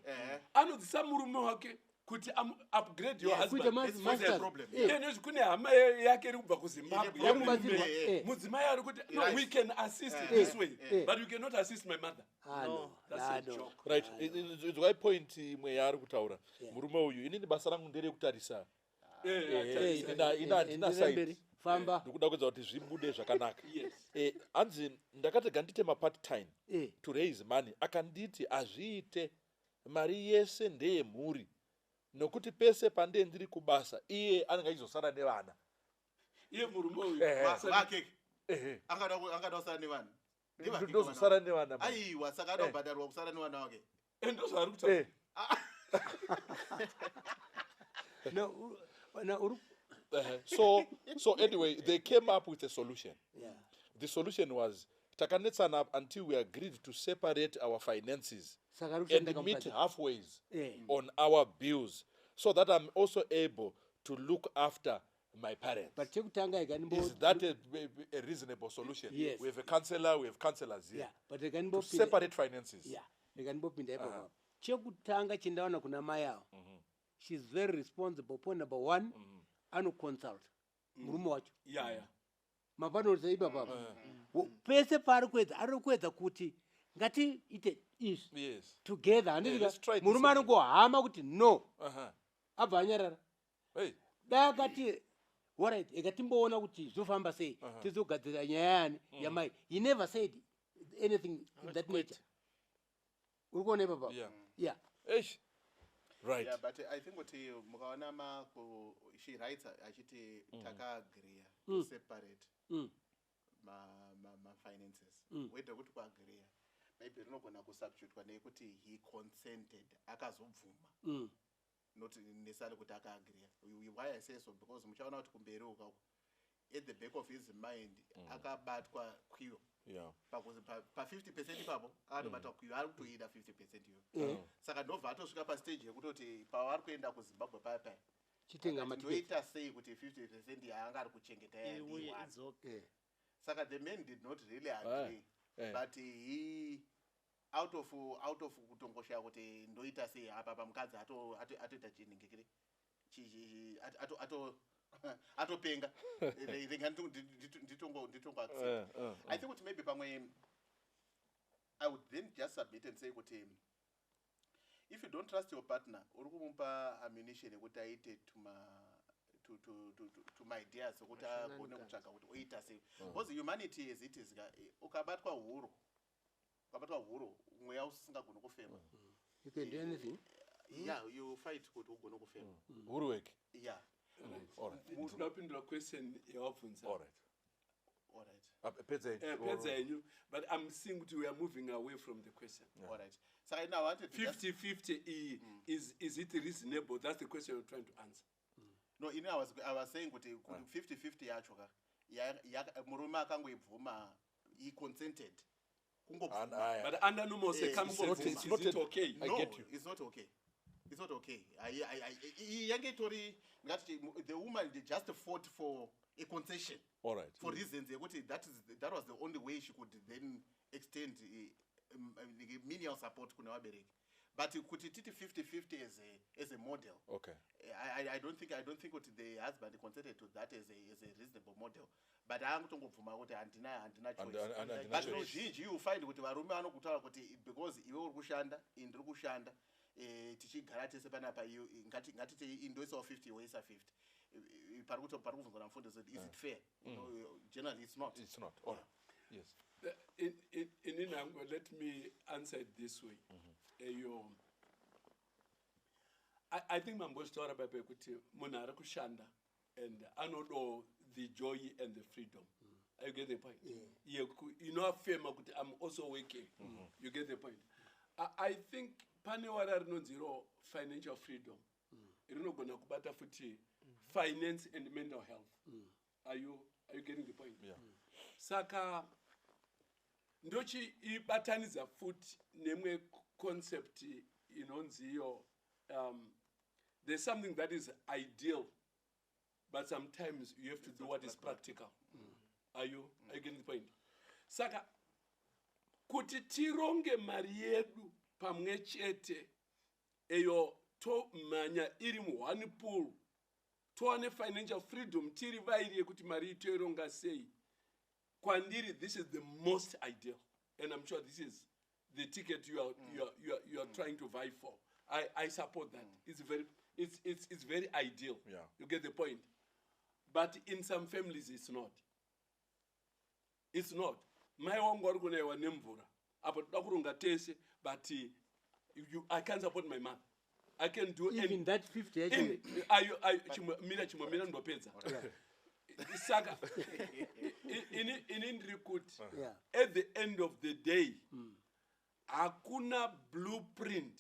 Anodzisa murume wake kuti upgrade your Yes. Kuita husband. Let's fix the masters. problem. Iye kune hama yake iri kubva kuZimbabwe Ine yemurume. problem. Mudzimai ari kuti no, we can assist this way, but you cannot assist my mother. Ah, no. That's Ah, a no. joke. Right, inzwai point imwe yaari kutaura murume uyu. Inini basa rangu nderekutarisa. Ina handina Enderera mberi. side. Famba. Ndikuda kuedza kuti zvibude zvakanaka. Yes. Hanzi ndakati ngandite mapart time to raise money. Akanditi hazviite, mari yese ndeyemhuri, nokuti pese pandee ndiri kubasa iye anenge achizosara nevana. Iye murume uyu. Vake angada kusara nevana. Ndevake. Ndozosara nevana manje. Aiwa, saka ada kubhadharwa kusara nevana wake. Ndozvaari kutaura. No, no, So anyway, they came up with a solution. The solution was takanetsana up until we agreed to separate our finances Saka ari kushanda and meet kamukadzi. halfways on our bills so that I'm also able to look after my parents. But chekutanga ikanimbo Is that a reasonable solution? Yes. We have a counselor, we have counselors here. Yeah, but To ikandimbopinda separate finances. Yeah, ikandimbopinda ipapo. Chekutanga chindaona kuna mai avo, she's very responsible. Point number one, anoconsult murume wacho. Mapanonisa ipapapa. Pese paari kuedza, ari kuedza kuti ngatiite izvi together, handiti? Yeah, let's try this Murume one. anongohama kuti no, abva anyarara. Hey. Dai akati alright, ikatimboona kuti zvofamba sei, tizogadzira nyaya yani yamai. He never said anything in that nature. Uri kuona ipapa? Yeah. Yeah. Eish. Right. Yeah, but I think kuti mukaona maku she writes achiti takaagreea to separate. mafinances, whether kuti kuagreeya, maybe rinogona kusubstitutwa nekuti he consented, akazobvuma, not necessarily kuti akaagreeya. Why I say so, because muchaona kuti kumberi ukako, at the back of his mind, akabatwa kwiyo. Pa 50% ipapo akatobatwa kwiyo, ari kutoida 50% iyoyo. Saka ndobva atosvika pastage yekutoti pavari kuenda kuZimbabwe paya paya, chitenga akati, matiketi. Ndoita sei kuti 50% yaanga ari kuchengeta Iuye yandiwana? idzoke. Saka the man did not really agree, but he out of kutongoshaya kuti ndoita sei apa, pamukadzi atoita chinhingikire, atopenga. Rega nditongo accept. I think kuti maybe pamwe I would then just submit and say kuti if you don't trust your partner, uri kumupa ammunition yekuti aite tuma to my ideas ekuti agone Mashenanigans. kutsvaga kuti oita sei, because humanity as it is ka, ukabatwa huro, mweya usingagoni kufema, You can do anything. Yeah, you fight kuti ugone kufema. Hurwek. Yeah. All right. Munoda kupindura question yawabvunza? All right. All right. Pedza henyu. Pedza henyu, but I'm seeing kuti we are moving away from the question. All right, saka now I wanted to just, 50-50 iyi, is it reasonable? That's the question you're trying to answer. No, ini I was saying kuti 50-50 yacho ka, murume akangoibvuma, he consented, kungobvuma. But under normal circumstances, It's is not it okay? I No, get you. it's not okay, it's not okay. Iyi yange itori, ndingati the woman, they just fought for a concession All right. for reasons yekuti that was the only way she could then extend menial support kune vabereki. But kuti titi 50-50 as a model, I don't think kuti the husband consented to that as a reasonable model, but angotongobvuma kuti handina choice. Handina But choice. ruzhinji you find kuti varume vanokutaura kuti because iwe uri kushanda, ini ndiri kushanda, tichigara tese panapa, ngatiti indoisawo 50, woisa 50. Pari kubvunzwa namufundisi kuti is it fair? Generally it's not. It's not. All right. Yes. In Inango, let me answer it this way. I think mambozvitaura paipa kuti munhu ari kushanda and anodawo the joy and the freedom. You get the point? Yeah. Inoafema kuti I'm also working. You get the point? I think pane wara rinonzi iro financial freedom rinogona kubata futi finance and mental health. Are you getting the point? Yeah. Saka ndochiibatanidza futi nemwe concept inonzi iyo, there's something that is ideal, but sometimes you have to do what is practical. Are you getting the point? Saka kuti tironge mari yedu pamwe chete, eyo tomhanya iri muone pool, towane financial freedom tiri vairi yekuti mari iyi toironga sei, kwandiri this is the most ideal, and I'm sure this is the ticket you are trying to vie for. I support that. It's very ideal. You get the point? But in some families it's not. It's not. Mai wangu ari kunaiwa nemvura apo, toda kuronga tese, but I can't support my mother. I can do Even that 50 yacho. Mira, chimomira, ndopedza. Saka ini ndiri kuti at the end of the day, hakuna blueprint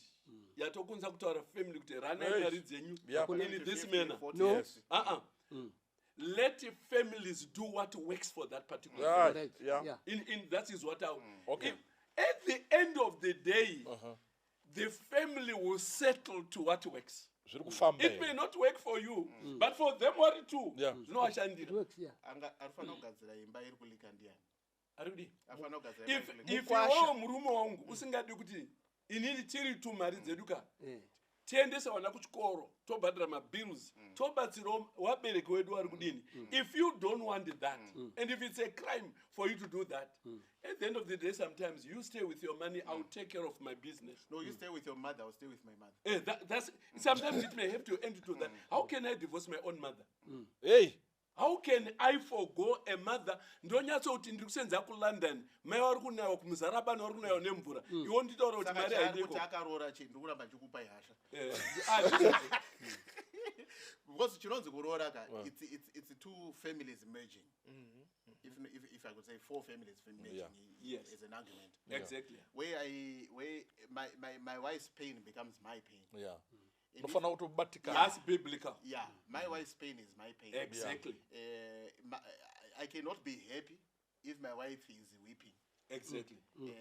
yatokwanisa kutaura family kuti ranai mari dzenyu in this manner. No. Uh-uh. Let families do what works for that particular family. Correct. In that is what I if, at the end of the day, the family will settle to what works. Zviri kufamba It here. may not work for you, but for them vari two, zvinovashandira. It works, yeah. Anga arifanira kugadzira imba iri kulika ndiani? Ari kudii? Afanira kugadzira imba If iri kulika. if iwewo murume wangu usingadi kuti inini tiri tu mari dzedu ka, tiendese vana kuchikoro, tobhadhara mabills, tobatsirawo vabereki wedu vari kudini, if you don't want that, and if it's a crime for you to do that, at the end of the day, sometimes you stay with your money, I'll take care of my business. No, you stay with your mother, I'll stay with my mother. That's sometimes it may have to end to that. How can I divorce my own mother? Hey. How can I forgo a mother? Ndonyatsoti ndiri kusenza kuLondon, mai vari kunaiwa kuMuzarabani, vari kunaiwa nemvura, iwo nditaura kuti Saka mari chaari haidiko. kuti akaroora chi, ndiri kuramba ndichikupa hasha, Eh, ah, because chinonzi kuroora ka, it's two families merging. If I could say four families merging Yes. as an argument. Exactly. Where I where my, my, my wife's pain becomes my pain. And Unofanira kutobatikana. That's biblical. Yeah, my wife's pain is my pain. Exactly. I cannot be happy if my wife is weeping. Exactly. Because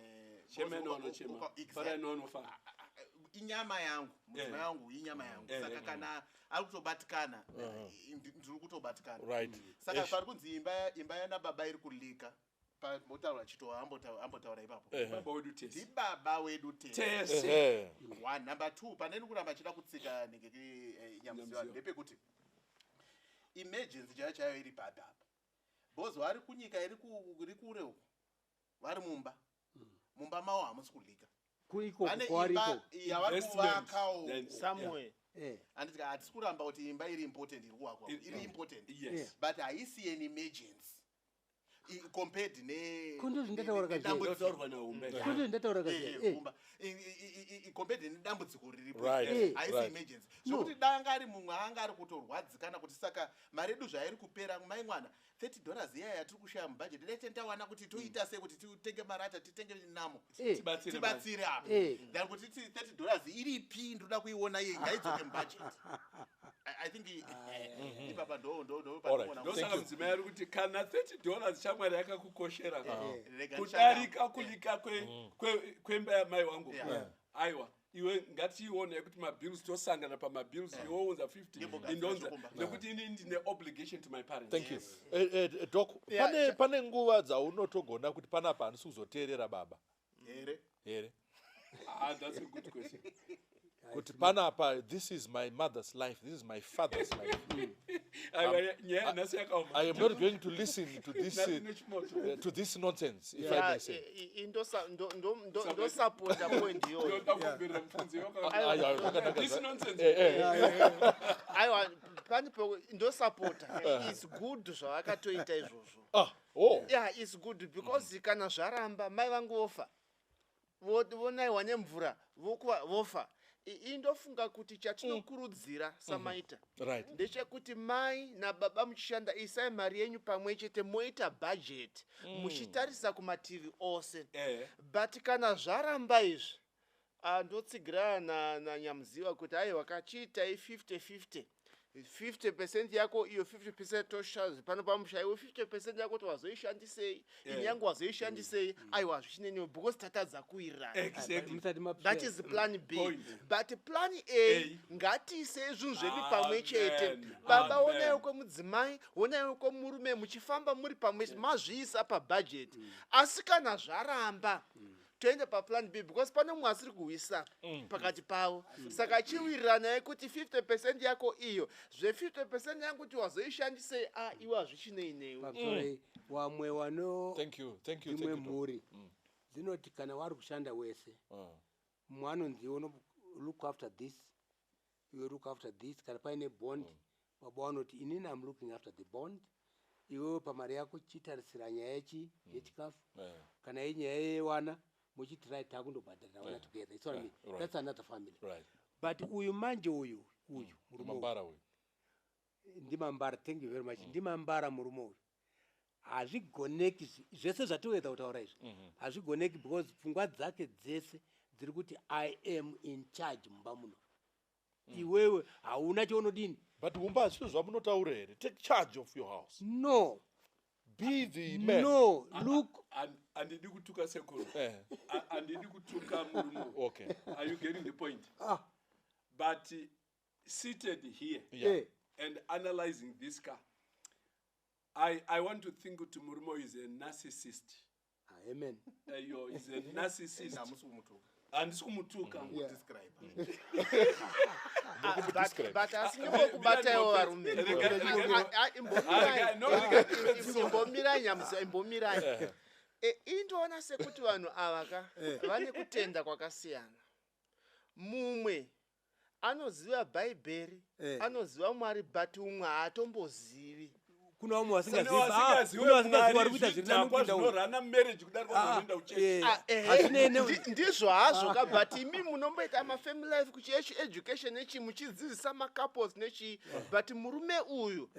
Chema nonochema. exactly. Fara nonofara. Inyama yangu, mudzimai wangu inyama yangu. Saka kana ari kutobatikana, ndiri kutobatikana. Saka pari kunzi imba yana baba iri kulika, pambotaura chito ambotaura ipapo. Baba wedu tese. Ndibaba wedu tese. Tese. One. Number two, pane kuramba achida kutsika nenge Nyamuziwa Nyamuziwa. ndepekuti emergency chaiyo chaiyo iri papi apa, because vari kunyika iri kure uku, vari mumba mavo hamusi kulika. Kuikoko Vane kwavari imba ikoko. yavari Investment. kuvakawo. Somewhere. Handiti hatisi kuramba kuti imba iri important iri kuvakwa, iri important, Yes. but haisi an emergency compared ne Ko ndozvindataura kazhinji. nedambudziko. Ndotaurwa naumbe. Kundozvi ndataura kazi. Kumba. Compared nedambudziko riripo, haisi emergency. No. Zvokuti danga ari mumwe anga ari kutorwadzikana kuti saka mari yedu zvairi kupera, mai mwana, $30 iya yatiri kushaya mubhajeti, dai tawana kuti toita sei kuti titenge marata, titenge namo, Tibatsire. tibatsire apa, than kuti titi $30 iripi, ndoda kuiona iye, ngaidzoke mubhajeti. I think ipapa ndo All right. pandinoona Thank Ndosaka you. mudzimai ari kuti kana $30 shamwari yakakukoshera Rega kudarika kulika kwemba yamai wangu, aiwa iwe, ngatiione kuti mabills tosangana pamabills, iwe wounza 50, Ndimbogadzira indonza, zvokumba. nekuti ini ndine obligation to my parents. Thank you. Doc, Yeah, pane nguva dzaunotogona kuti panapa handisi kuzoteerera baba Here. here? Ah, that's a good question. Kuti panapa, this is my mother's life, this is my father's life. Aiwa, nyaya nhasi yakaoma. I am not going to listen to this, Nhasi nechimoto. to this nonsense, if I Yeah, may say. ndosapota point iyoyo. Ndoda kubvira mubvunzo Aiwa, zvakanaka. This nonsense. Aiwa, pane ndosapota, it's good zvavakatoita izvozvo. Ah, oh. Yeah, it's good because kana zvaramba, mai vangu vofa, vonaiwa nemvura, vokuva vofa. Indofunga kuti chatinokurudzira samaita ndechekuti mai nababa muchishanda, isai mari yenyu pamwe chete, moita bhajeti muchitarisa kumativi ose. But kana zvaramba izvi, ah, ndotsigirana naNyamuziwa kuti aiwa, kachiitai 50-50, 50% yako iyo, 50% tosha pano pamusha, iwe 50% yako kuti wazoishandisei, ini yangu wazoishandisei, aiwa, zvichineniwe because tatadza kuwirirana. Exactly. Musati mapusha. That is plan B. Point. But plan A, A. ngatiisei zvinhu zvedu pamwe chete. Amen. Baba, Amen. onaiwo kwemudzimai, onaiwo kwemurume, muchifamba muri pamwe chete, mazviisa pabhajeti. Asi kana zvaramba, toende paplan B, because pane mumwe asiri kuhwisa pakati pavo. Saka chiwiriranai kuti 50% yako iyo, zve50% yangu kuti wazoishandisei, a iwe hazvichinei newe. Pamusoro, wamwe wano Thank you, thank you, dzimwe thank you, Doc. mhuri dzinoti kana vari kushanda wese, mumwe anonzi iwe look after this, iwe look after this. Kana paine bond, baba vanoti inini am looking after the bond, iwewe pamari yako chitarisira nyaya yechikafu. Kana inyaya yevana, muchiti right, takundobhadharira vana together. It's what I mean. That's another family. But uyu manje, uyu murume uyu, Mambara uyu. Ndimambara, thank you very much, ndimambara murume uyu. Hazvigoneki zvese zvatowedza kutaura izvi, hazvigoneki because pfungwa dzake dzese dziri kuti I am in charge mumba muno, iwewe hauna chaunodini. But humba hazviro zvamunotaura here? Take charge of your house. No. Be the man. No, look. Handidi kutuka sekuru. Handidi kutuka murume uyu. Are you getting the point? Ah. But seated here and analyzing this car, I want to think kuti murume uyu is a narcissist. Ah, amen. Yo, is a narcissist. Hamusi kumutuka. Handisi kumutuka. Describe. Ah, Describe. but asi nyimbokubataiwo varume. Ah, ah, imbomirai. No, rega. Imbomirai Nyamuziwa, imbomirai. Indoona sekuti vanhu ava ka vane kutenda kwakasiyana. Mumwe anoziva Bhaibheri, anoziva Mwari, but umwe haatombozivi. Kuna vamwe vasingazivi, Kune ah, vasingazive kune vasingazivi Mwari, vari kuita zviri nani zvidhakwa kupinda uyu. zvinorana marriage kudarika Ah, kunoenda kuchechi. eh, Ah, ehe, hazvinei ne- ndizvo hazvo ka, but imi munomboita mafamily life kuchechi education nechi, muchidzidzisa macouples nechi, but murume uyu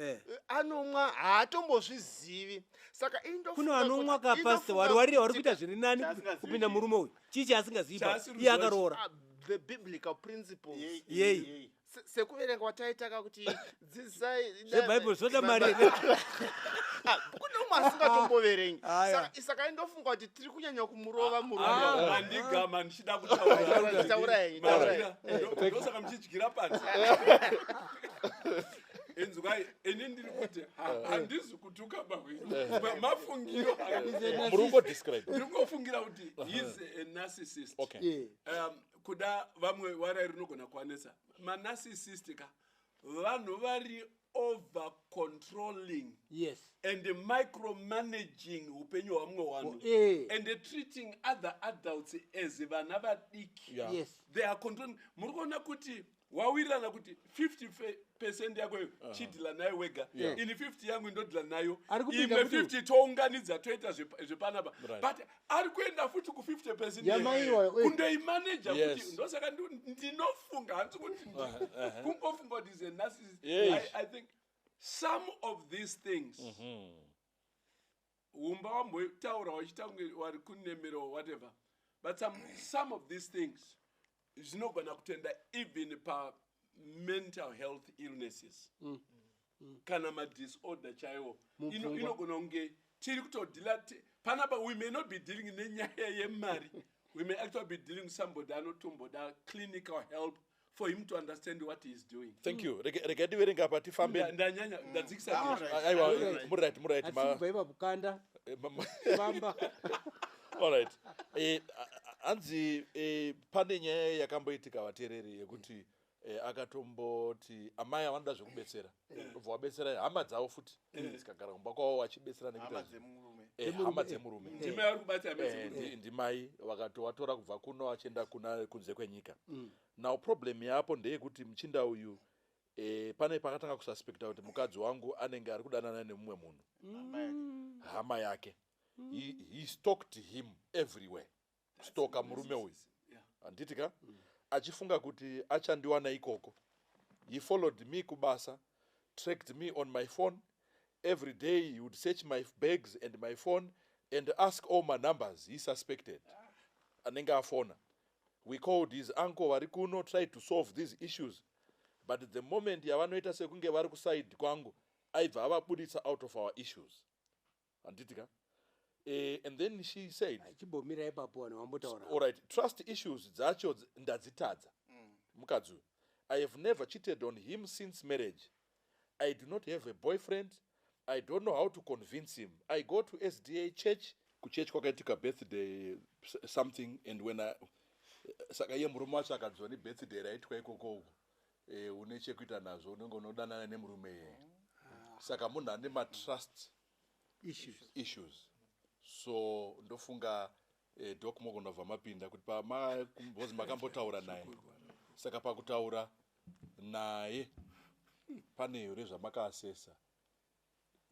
anomwa, haatombozvizivi. Saka Kune vanomwa ka, pastor, vari vari vari kuita zviri nani Chaasingazivi kupinda chii? murume uyu. Chii chaasingazivi pa? Chaasiri Iye kuziva akaroora. The biblical principles. Yei. Sekuverenga kwataita ka kuti dzidzisai Zvebhaibheri zvoda mari here? Ah, kune umwe asingatomboverengi. Aya. Saka indofunga kuti tiri kunyanya kumurova murume. Ah, mandigama ndichida kutaura. Taurai, taurai. Magira, ndosaka muchidyira panze. Inzwai, ini ndiri kuti handizi kutuka mahwiro, mafungiro aya. Muri kungodescribe. Ndiri kungofungira kuti he's a narcissist. Kuda vamwe warai rinogona kuwanetsa manarcissist ka, vanhu vari over controlling and micromanaging upenyu hwamwe vanhu and treating other adults as vana vadiki. They are controlling. Muri kuona kuti wawirirana kuti 50% yako iyo chidhila nayo wega, ini 50 yangu indodhila nayo, Ari kupinda imwe kuti- 50 tounganidza toita zvepanapa. Right. But ari kuenda futi ku50% Yamaiwa, kundoimaneja kuti ndosaka ndinofunga, handisi kuti kungofunga kuti is a narcissist. I think some of these things, umba wambotaura wachiita kunge wari kunemera or whatever, but some of these things zvinogona kutenda even pamental health illnesses kana madisorder chaiwo. Inogona kunge tiri kutodhila panapa. We may not be dealing nenyaya yemari, we may actually be dealing with somebody anotomboda clinical help for him to understand what he is doing. Thank you. Regai ndiverenga apa tifambe. Ndanyanya, ndadzikisa. Aiwa, muri right, muri right. Hatisi kubva ipapo, kanda famba. Alright. Hanzi pane nyaya yakamboitika, vateereri, yekuti akatomboti amai avanoda zvekubetsera, obva wabetsera hama dzavo futi, dzikagara kumba kwavo vachibetsera Hama nekuita dzemurume. Hama dzemurume. Ndimai vari kubata. Ndimai vakatovatora kubva kuno vachienda kuna kunze kwenyika. Now problem yapo ndeyekuti muchinda uyu pane pakatanga kususpecta kuti mukadzi wangu anenge ari kudanana nemumwe munhu. Hama yake. Hama yake. He stalked him everywhere, kustoka murume uyu, handiti ka, achifunga kuti achandiwana ikoko. He followed me kubasa, tracked me on my phone. Every day he would search my bags and my phone and ask all my numbers he suspected anenge afona. We called his uncle vari kuno, tried to solve these issues, but the moment yavanoita sekunge vari kuside kwangu, aibva avabuditsa out of our issues, handiti ka. And then she said, Chimbomira ipapo, vanhu vambotaura. Alright, trust issues dzacho ndadzitadza. Mukadzi uyu, I have never cheated on him since marriage. I do not have a boyfriend. I don't know how to convince him. I go to SDA church, kuchurch kwakaitika birthday something, and when I, saka iye murume wacho akanzwa nebirthday raitwa ikoko uko, une chekuita nazvo, unenge unodanana nemurume iyeye. Saka munhu ane matrust issues. Issues. So ndofunga doc mogonobva mapinda kuti pamabhozi makambotaura naye, saka pakutaura naye pane here zvamakaasesa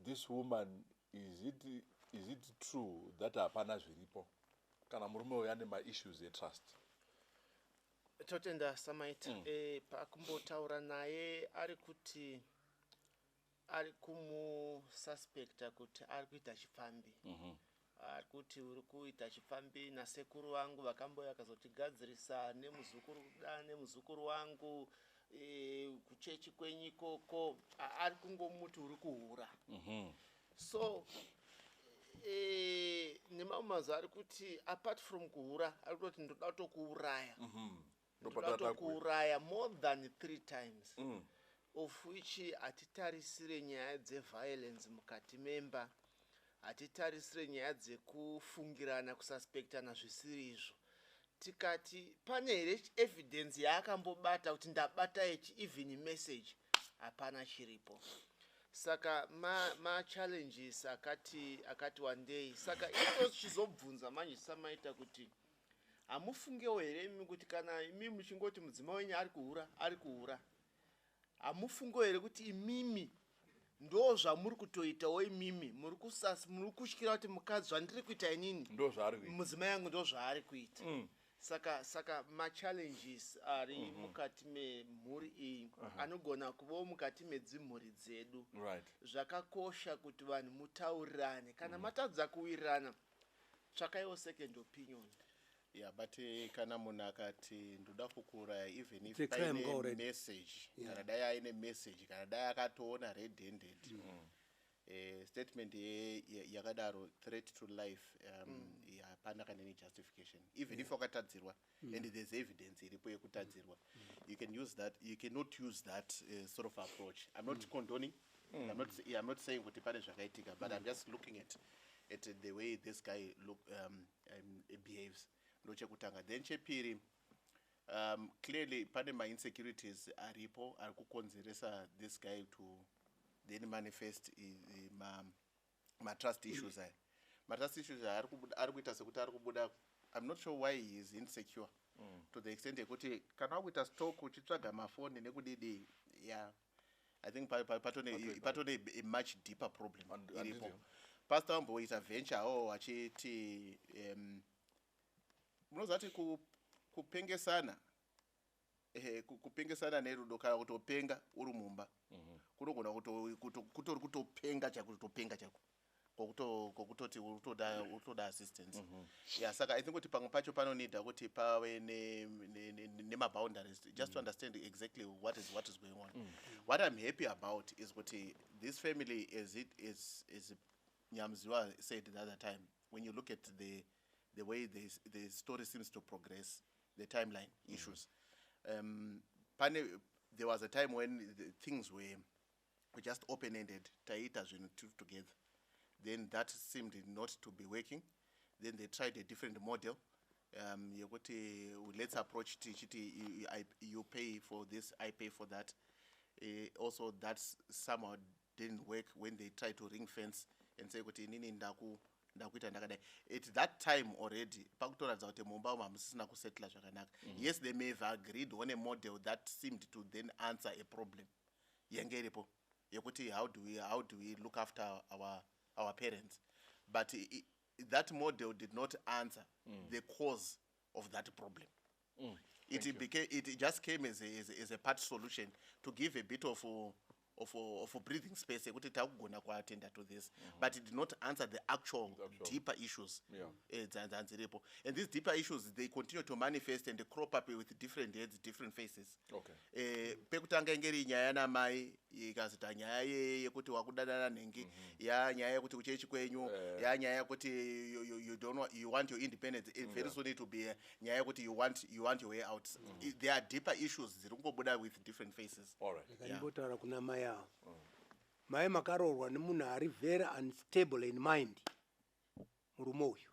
this woman? Is it true that hapana zviripo kana murume uyu ane maissues etrust? Totenda, Samaita. Pakumbotaura naye, ari kuti ari kumususpecta kuti ari kuita chipfambi. Ari kuti uri kuita chipfambi nasekuru vangu, vakambouya vakazotigadzirisa nemuzukuru, kuda nemuzukuru wangu, kuchechi kwenyu ikoko. Ari kungomuti uri kuhura. So nemamwe mazwi ari kuti apart from kuhura, ari kutoti ndoda kutokuuraya, ndoda kutokuuraya more than three times, of which hatitarisire nyaya dzeviolence mukati memba, hatitarisire nyaya dzekufungirana, kususpectana zvisiri izvo. Tikati pane here evidence yaakambobata kuti ndabata ichi, even message, hapana chiripo. Saka machallenges ma akati wandei. Saka ito chizobvunza manje, Samaita, kuti hamufungewo here imi kuti kana imi muchingoti mudzimai wenyu ari kuhura, ari kuhura, hamufungewo here kuti imimi Ndo zvamuri kutoitawo imimi, muri kusasi, muri kutyira kuti mukadzi, zvandiri kuita inini, Ndo zvaari kuita. Mudzimai yangu ndo zvaari kuita. Saka machallenges ari mukati memhuri iyi anogona kuvawo mukati medzimhuri dzedu. Zvakakosha kuti vanhu mutaurirane. Kana matadza kuwirirana, tsvakaiwo second opinion. Yeah, but kana munhu akati ndoda kukuuraya, even if It's a crime paine already. message, kana dai aine message, kana dai akatoona red handed, statement yakadaro, threat to life, hapana kana any justification. Even if wakatadzirwa and there's evidence iripo yekutadzirwa, you can use that, you cannot use that sort of approach. I'm not condoning, I'm not saying kuti pane zvakaitika, but I'm just looking at the way this guy behaves. Ndochekutanga. Then chepiri, clearly pane mainsecurities aripo ari kukonzeresa this guy to then manifest matrust issues aya. Matrust issues aya ari kuita sekuti ari kubuda. I'm not sure why he is insecure to the extent yekuti kana wakuita stock uchitsvaga mafoni nekudidi. Yeah, I think patone a much deeper problem iripo. Handizvo. Pastor vamboita venture awo vachiti munoziva kuti kupengesana, kupengesana nerudo kana kutopenga uri mumba kunogona kutori kutopenga chako, kutopenga chako kwokutoti uri kutoda assistance. Yeah, saka I think kuti pamwe pacho panonida kuti pave nemaboundaries, just to understand exactly what is going on. What I'm happy about is kuti this family, as it is, as Nyamziwa said the other time, when you look at the way the story seems to progress, the timeline issues, pane there was a time when the things were just open-ended, taiita zvinhu together. Then that seemed not to be working. Then they tried a different model yekuti let's approach tichiti you pay for this, I pay for that. Also that somehow didn't work when they tried to ring fence and say kuti inini ndakuita ndakadai. At that time already pakutoratidza kuti mumba umu hamusisina kusettle zvakanaka. Yes, they may have agreed on a model that seemed to then answer a problem yenge iripo yekuti how do we look after our parents, but that model did not answer the cause of that problem. It just came as a part solution to give a bit of a breathing space yekuti takugona kuattenda to this, but it did not answer the actual, The actual deeper issues dzanziripo. And these deeper issues, they continue to manifest and crop up with different heads, different faces. Pekutanga inge iri nyaya namai, ikazita nyaya yekuti wakudanana nhengi, ya nyaya yekuti kuchechi kwenyu, ya nyaya yekuti you don't want, you want your independence. Very soon it will be nyaya yekuti you want your way out. There are deeper issues dziri kungobuda with different faces. All right. Ndimbotaura kuna mai avo. Mai, makaroorwa nemunhu ari very unstable in mind. Murume uyu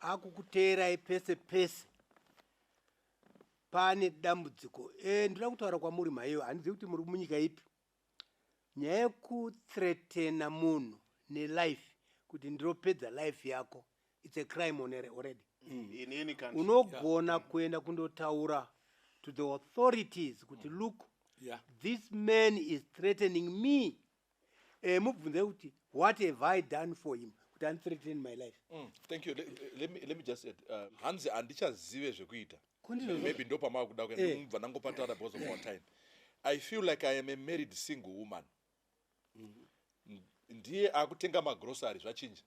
akukuteerai pese pese, pane dambudziko. Ndoda kutaura kwamuri maiyo, handizivi kuti muri munyika ipi. Nyaya yekuthreatena munhu nelife kuti ndinopedza life yako, it's a crime already. In any country. Unogona kuenda kundotaura to the authorities kuti look, this man is threatening me. Mubvunze kuti what have I done for him kuti andithreaten my life? Thank you. Let me just add, hanzi handichazive zvekuita. Kundizvo. Maybe ndo pamakuda kuenda. Mubva ndangopataura because of our time. I feel like I am a married single woman. Ndiye akutenga magrosari, zvachinja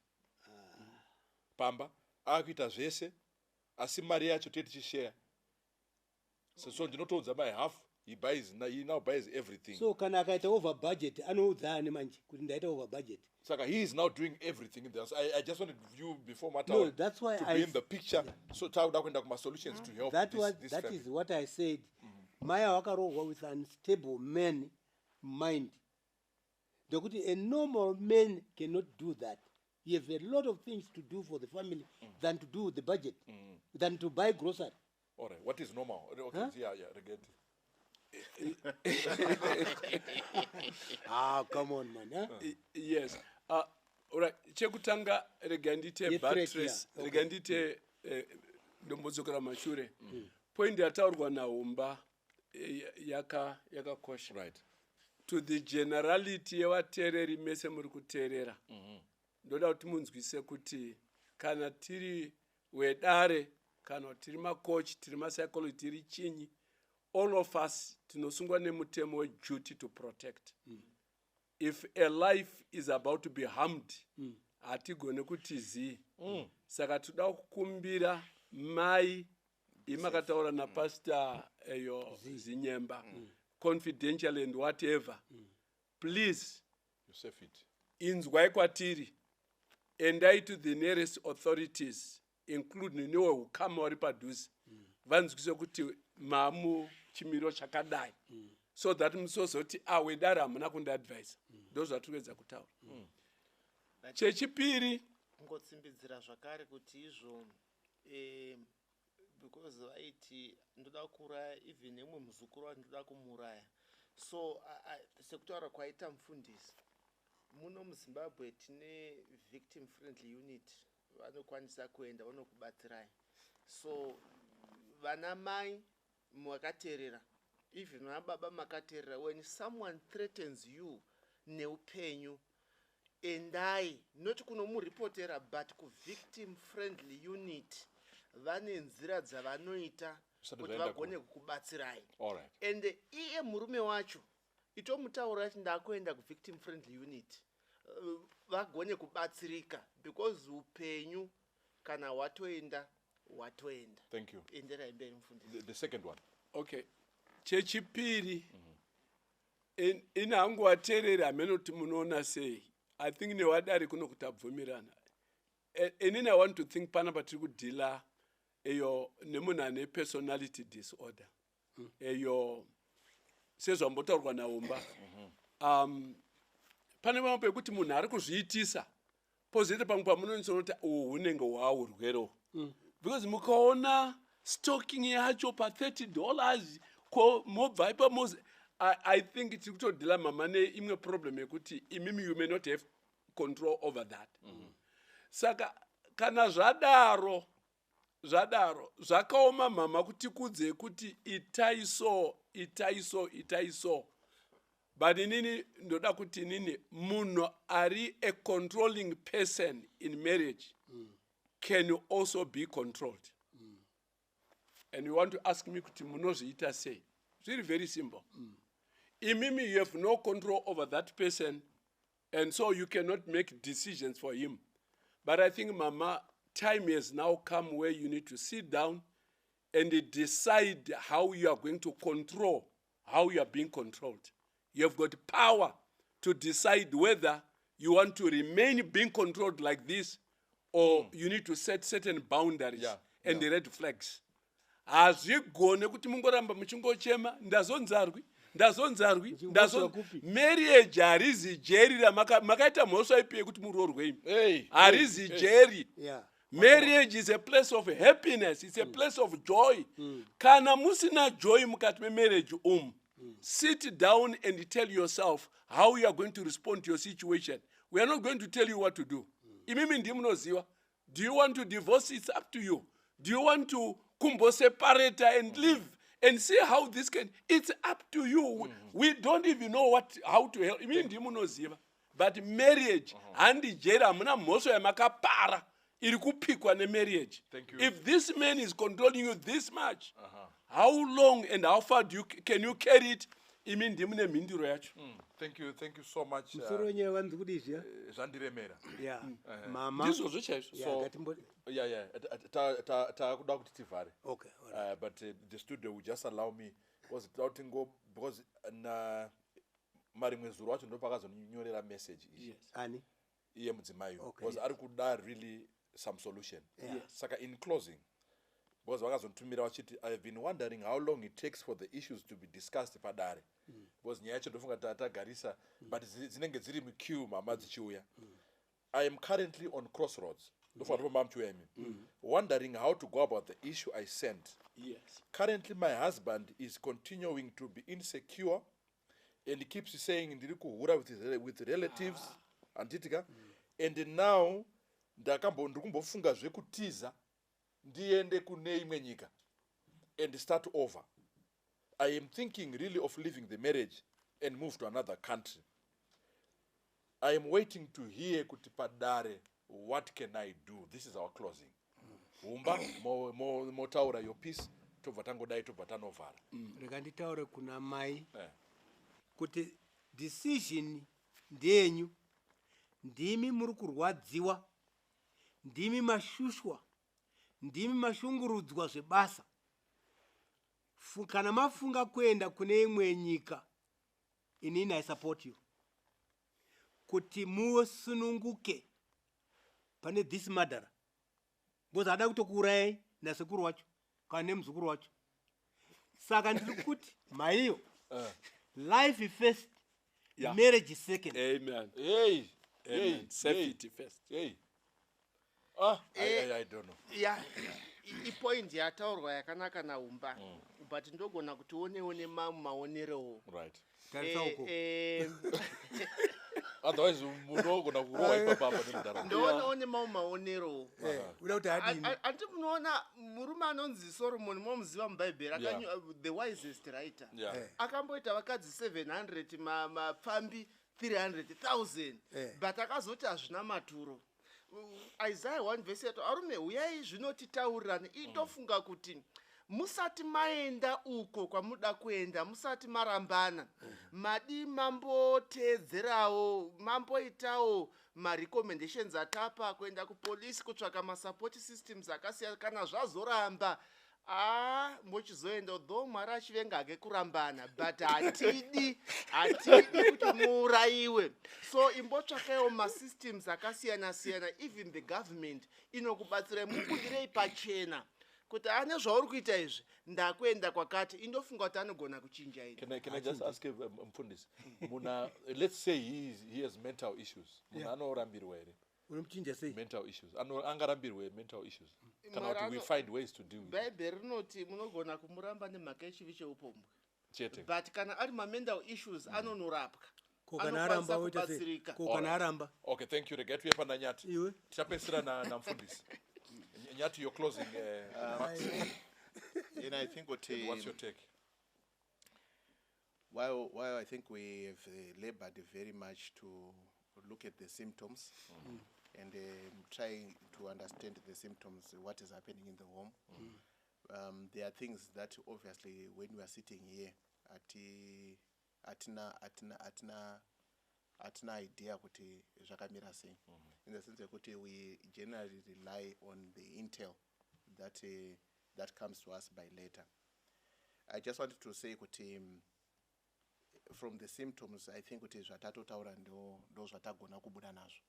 pamba, akuita zvese, asi mari yacho tee tichishare. So ndinotoudza my half. He now buys everything. So kana akaita over budget, anoudza ani manje kuti ndaita over budget? Saka he is now doing everything in the house. I just wanted you before mataura No, that's why to I be in the picture. So takuda kuenda kuma-solutions to help that this, was, this that family. is what I said. Mai vakaroorwa with unstable man mind, ndekuti a normal man cannot do that. You have a lot of things to do for the family than to do the budget, than to buy grocery. All right, what is normal? Okay. Huh? Yeah, regret. Ah, come on, man, huh? Yes, alright, chekutanga rega ndite Ye threat, buttress. Yeah. Rega ndite ndombodzokera mashure. Point yataurwa naHumba yakakosha. To the generality yevateereri mese muri kuteerera, ndoda kuti munzwise kuti kana tiri wedare, kana kuti tiri macoach, tiri mapsychology, tiri chinyi, all of us tinosungwa nemutemo weduty to protect. If a life is about to be harmed, hatigone kuti zii. Saka toda kukumbira mai imakataura napastor eyo Zinyemba confidential and whatever, please, You save it. Inzwai kwatiri, endai to the nearest authorities, including neweukama vari padhuze, vanzwise kuti mamu chimiro chakadai, so that musozoti awedare hamuna kundiadvisa. Ndo zvatiri kuedza kutaura. Chechipiri, Kungotsimbidzira zvakare kuti izvo because vaiti ndoda kuuraya even nemumwe muzukuru wati ndoda kumuuraya. So sekutaura kwaita mufundisi, muno muZimbabwe tine victim friendly unit, vanokwanisa kuenda vanokubatsirai. So vana mai makateerera, even vana baba makateerera, when someone threatens you neupenyu, endai not kunomuripotera but kuvictim friendly unit. Vane nzira dzavanoita Zvisati kuti zvaenda vagone kukubatsirai. All right. Ende iye murume wacho itomutaurira kuti ndakuenda kuvictim friendly unit, vagone kubatsirika, because upenyu kana watoenda, watoenda. Thank you. Enderai mberi, mufundisi. The second one. Okay, chechipiri, ini hangu vateereri hamene kuti munoona sei. I think newadari kuno kuti abvumirana. Inini I want to think panapa tiri kudeala eyo nemunhu ane personality disorder eyo, sezvambotaurwa naUmba. Pane pamwe pekuti munhu ari kuzviitisa, pozoita pamwe pamunonzwa kuti uhu hunenge hwaurwere uhu, because mukaona stalking yacho pa$30 ko mobva ipa, I think tiri kutodeala mama neimwe problem yekuti imimi you may not have control over that. Saka kana zvadaro, zvadaro zvakaoma mama kuti kudzei kuti itai so, itai so, itai so. But inini ndoda kuti inini munhu ari a controlling person in marriage can also be controlled. And you want to ask me kuti munozviita sei? Zviri very simple. Imimi you have no control over that person, and so you cannot make decisions for him. But I think, mama, time has now come where you need to sit down and decide how you are going to control how you are being controlled. You have got power to decide whether you want to remain being controlled like this or you need to set certain boundaries and red flags. Hazvigone kuti mungoramba muchingochema, ndazonzarwi, ndazonzarwi. Muchingosvika kupi? Marriage harizi jeri. Makaita mhosva ipi yekuti muroorwe imi? Hey, Harizi jeri. Marriage is a place of happiness, it's a place of joy. Kana musina joy mukati memarriage sit down and tell yourself how you are going to respond to your situation. We are not going to tell you what to do. Imimi ndimunoziva. Do you want to divorce? It's up to you. Do you want to kumboseparata and live and see how this can? It's up to you. We don't even know what, how to help. Imimi ndimunoziva. But marriage handi jeri. Hamuna mhosva yamakapara iri kupikwa nemarriage. Thank you. If this man is controlling you this much, how long and how far can you carry it? Imi ndimune mhinduro yacho. Thank you, thank you so much. Musoro wenyaya wanzi kudii zviya? Zvandiremera. Ya mama. Ndizvozvo chaizvo. Ya, Yeah, takuda kuti tivhare. Okay, all right. But the studio will just allow me because toda kuti ngo because na marimwe zuro wacho ndo pakazonyorera message iyi. Ani? Iye mudzimai uyu. Okay. Because ari kuda really some solution. Yeah. Saka in closing, because vakazonditumira vachiti, "I have been wondering how long it takes for the issues to be discussed padare," because nyaya yacho ndofunga tagarisa, but dzinenge dziri muqueue mama dzichiuya. "I am currently on crossroads," ndofunga ndipo mamuchiuya imi, "wondering how to go about the issue I sent. Currently my husband is continuing to be insecure and keeps saying ndiri kuhura with relatives, handiti ka? And now ndiri kumbofunga zvekutiza ndiende kune imwe nyika and start over. I am thinking really of leaving the marriage." And move to another country. I am waiting to hear kuti padare, what can I do? This is our closing. Humba, motaura your piece, tobva tangodai, tobva tanovhara. Rega nditaure kuna mai kuti decision ndeyenyu. Ndimi muri kurwadziwa, ndimi mashushwa, ndimi mashungurudzwa zvebasa. Kana mafunga kuenda kune imwe nyika, inini I support you kuti musununguke pane this madhara, because ada kutokuurayai nasekuru wacho kana nemuzukuru wacho. Saka ndiri kuti maiyo, life first, marriage second. Amen. Hey, Amen. hey, Safety first. Hey. Ah, I don't know. Ya, ipoint yataurwa yakanaka naUmba, but ndogona kuti onewo nemamwe maonerewo. Tarisa uko. Otherwise munogona kurohwa ipapapa nemudhara. Ndoonawo nemamwe maonerewo. Uda kuti adini? Andi munoona murume anonzi Solomon, momuziva mubhaibheri, the wisest writer. Akamboita vakadzi 700, mapfambi 300,000, but akazoti hazvina maturo. Isaiah 1 vhesi yato, arume, uyai zvino titaurirane. Itofunga kuti musati maenda uko kwamuda kuenda, musati marambana, madi mamboteedzerawo, mamboitawo marecommendations atapa, kuenda kupolisi, kutsvaka masupport systems akasiyana. Kana zvazoramba, a mochizoenda, though Mwari achivenga hake kurambana, but hatidi kuti muurayiwe. So imbotsvakaiwo masystems akasiyana siyana, even the government inokubatsirai. Mubudirei pachena kuti ane zvauri kuita izvi, ndakuenda kwakati. Indofunga kuti anogona kuchinja ini. Can I just ask you, Mfundisi, muna, let's say he has mental issues. Munhu anorambirwa here? Unomuchinja sei? Mental issues. Angarambirwe mental issues? Kana Mwari kuti we find ways to deal with it. Bhaibheri rinoti munogona kumuramba nemhaka yechivi cheupombwe, Chete. but kana ari mamental issues, anonorapwa. Ko kana Anokwanisa aramba, woita sei? kubatsirika. Ko kana Alright. aramba? Okay, thank you. Regai tuye pana Nyati. Iwe. Tichapedzisira na Mfundisi. Nyati, your closing remarks. And I think what, And what's your take? While I think we have labored very much to look at the symptoms and try to understand the symptoms, what is happening in the home, there are things that obviously when we are sitting here, ati atina idea kuti zvakamira sei, in the sense yekuti we generally rely on the intel that comes to us by later. I just wanted to say kuti from the symptoms, I think kuti zvatatotaura ndo zvatagona kubuda nazvo,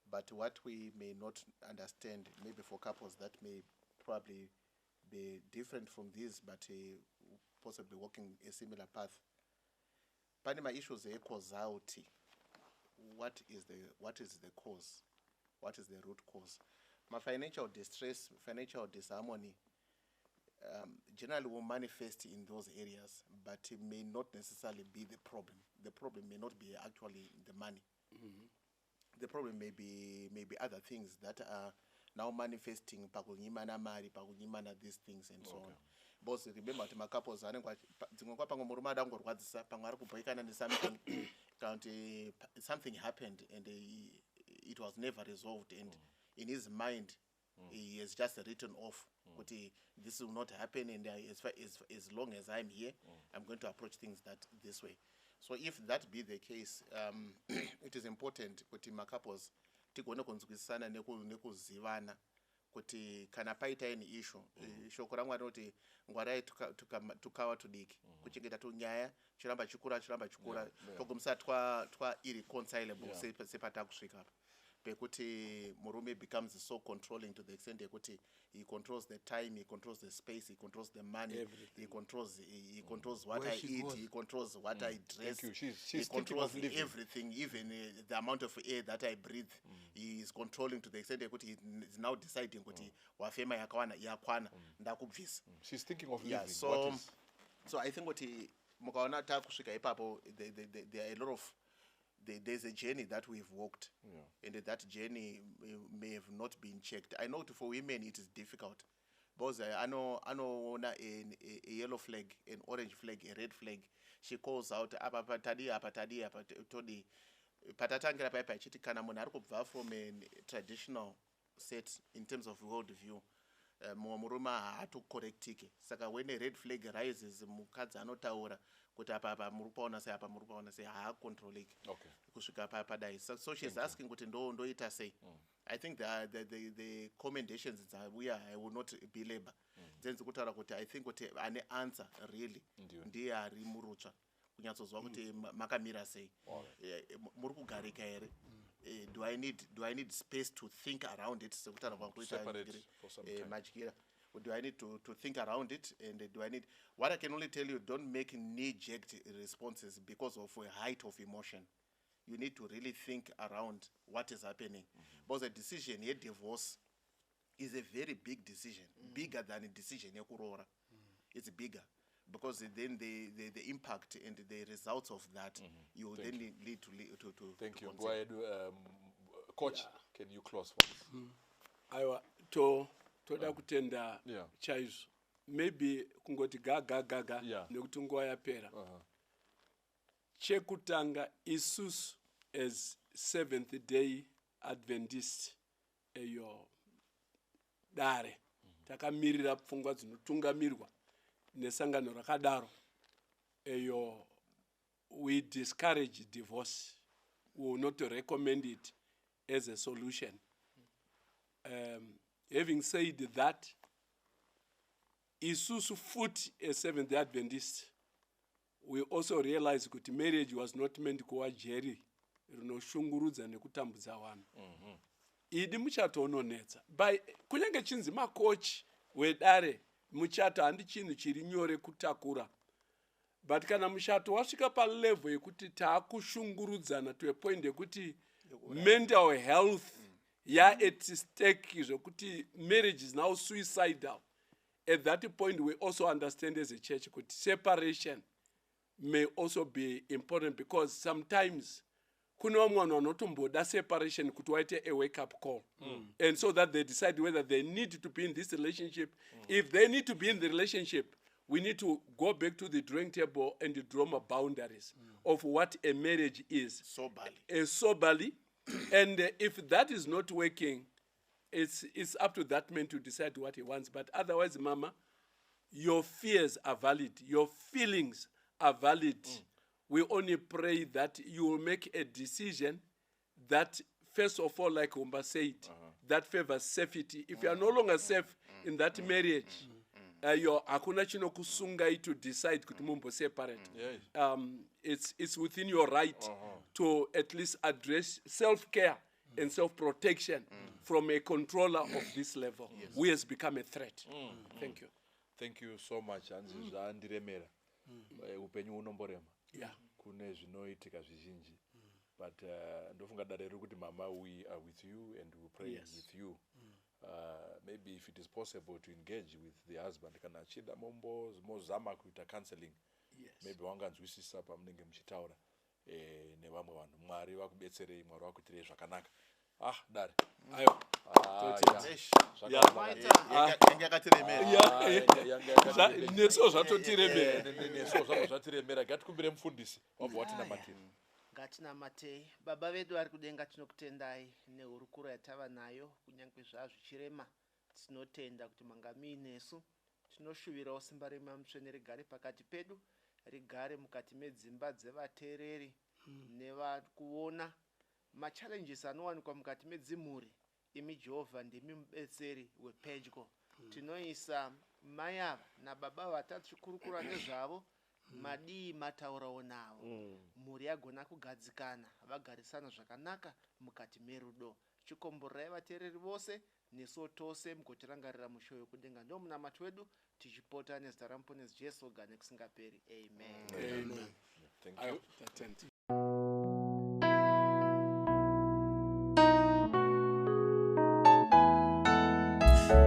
but what we may not understand, maybe for couples that may probably be different from these but possibly walking a similar path, pane maissues ecausality. What is the cause? What is the root cause? Mafinancial distress, financial disharmony generally will manifest in those areas, but it may not necessarily be the problem. The problem may not be actually the money. The problem may be other things that are now manifesting pakunyimana mari, pakunyimana these things and so on, because remember kuti macouples anenge dzimwe nguva pamwe murume ada kungorwadzisa, pamwe ari kubhoikana nesomething, kana kuti something happened and it was never resolved, and in his mind he has just written off kuti this will not happen, and as long as I'm here, I'm going to approach things that this way. So if that be the case, it is important kuti macouples tigone kunzwisisana nekuzivana kuti kana paita any issue, shoko raMwari rinoti ngwarai tukawa tudiki, kuchengeta tunyaya chiramba chikura, chiramba chikura, togumisa twa irreconcilable, sepatakusvika apa pekuti murume becomes so controlling to the extent yekuti he controls the time, he controls the space, he controls the money, he controls what Where I she eat, goes. he controls what I dress. Thank you. He She's thinking controls of leaving. everything, even the amount of air that I breathe. He is controlling to the extent yekuti he is now deciding kuti wafema yakwana, yakwana, ndakubvisa. She's thinking of leaving. So What is, so I think kuti mukaona takusvika ipapo, there are a lot of there's a journey that we've walked, and that journey may have not been checked. I know for women it is difficult because anoona a yellow flag, an orange flag, a red flag. She calls out apa pa tadii apa tadii apa todii. Patatangira paya pachiti kana munhu ari kubva from a traditional set in terms of world view eh, mumwe murume haatokorektike saka when a red flag rises mukadzi anotaura kuti apa apa muri kupaona sei apa muri kupaona sei haakontroleki Okay. kusvika padai so, so she's asking kuti ndo ndoita sei i think the commendations dzauya i will not belabor dzenzi kutaura kuti i think kuti ane answer really Ndiwe. ndiye ari murutsva kunyatsozwa kuti makamira sei. Eh, muri kugarika here. Eh, do I need space to think around it sekutaura kwanguita Separate for some time. Madyira, do I need to think around it and do I need what? I can only tell you, don't make knee jerked responses because of a height of emotion. You need to really think around what is happening because a decision yedivorce is a very big decision, bigger than a decision yekuroora. It's bigger because then the impact and the results of that you Thank then lead to, to, to Thank to you. consider. Nguva yedu, coach, can you close for us? Aiwa, to toda kutenda chaizvo. Maybe kungoti ga ga ga ga nekuti nguva yapera. Chekutanga, isusu as Seventh Day Adventist eyo dare takamirira pfungwa dzinotungamirwa nesangano rakadaro eyo, we discourage divorce. We will not recommend it as a solution. Having said that, isusu futi as Seventh Day Adventist, we also realize kuti marriage was not meant kuva jeri rinoshungurudza nekutambudza vanhu. Idi muchato unonetsa by kunyange chinzi makochi wedare, muchato handi chinhu chiri nyore kutakura, but kana muchato wasvika palevel yekuti taakushungurudzana to a point yekuti mental health ya at stake, zvekuti marriage is now suicidal, at that point we also understand as a church kuti separation may also be important, because sometimes kune vamwe vanhu vanotomboda separation kuti waite a wake up call and so that they decide whether they need to be in this relationship. If they need to be in the relationship, we need to go back to the drawing table and draw more boundaries of what a marriage is. Soberly. Soberly. And if that is not working, it's up to that man to decide what he wants. But otherwise, mama, your fears are valid, your feelings are valid. We only pray that you will make a decision that, first of all, like Umba said, that favors safety. If you are no longer safe in that marriage, your hakuna chinokusungai to decide kuti mumbo separate. It's within your right to at least address self-care and self-protection from a controller of this level who has become a threat. Thank you. Thank you so much. Hanzi zvandiremera. Eh, upenyu hunomborema. Kune zvinoitika zvizhinji, but ndofunga dare riri kuti, mama, we are with you and we pray with you. Maybe if it is possible to engage with the husband kana achida, mozama kuita counseling. Maybe wanganzwisisa pamunenge muchitaura eh, nevamwe vanhu. Mwari vakubetserei, Mwari vakuitirei zvakanaka. Ah, dare. Aiwa. Ah, Totenda. yeah. Eish. Zvakanaka. Yanga yakatiremera. Ah, yanga yakatiremera. Nesuwo zvatotiremera. Nesuwo zvabva zvatiremera. Ngatikumbire mufundisi wabva watinamatira. Ngatinamatei. Baba vedu vari kudenga, tinokutendai nehurukuro yatava nayo. Kunyange zvazvo zvichirema, tinotenda kuti manga muinesu. Tinoshuvirawo simba remweya mutsvene rigare pakati pedu, rigare mukati medzimba dzevateereri nevakuona machallenges anowanikwa mukati medzimhuri. Imi Jehovha ndimi mubetseri wepedyo. Tinoisa mai ava nababa vatatichikurukura nezvavo, madii mataurawo navo, mhuri yagona kugadzikana, vagarisana zvakanaka mukati merudo. Chikomborerai vateereri vose nesuwo tose, mugotirangarira musho wekudenga. Ndo munamato wedu tichipota nezita ramuponesi Jesu gane kusingaperi. Amen. Amen. Thank Aiwa, you. tatenda.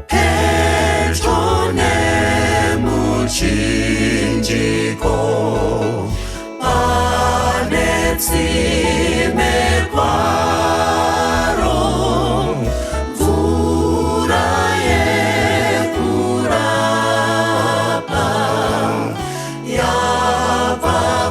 Pedyo nemuchinjiko pane tsime kwaro, mvura yekurapa yabva.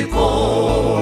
Nenjiko.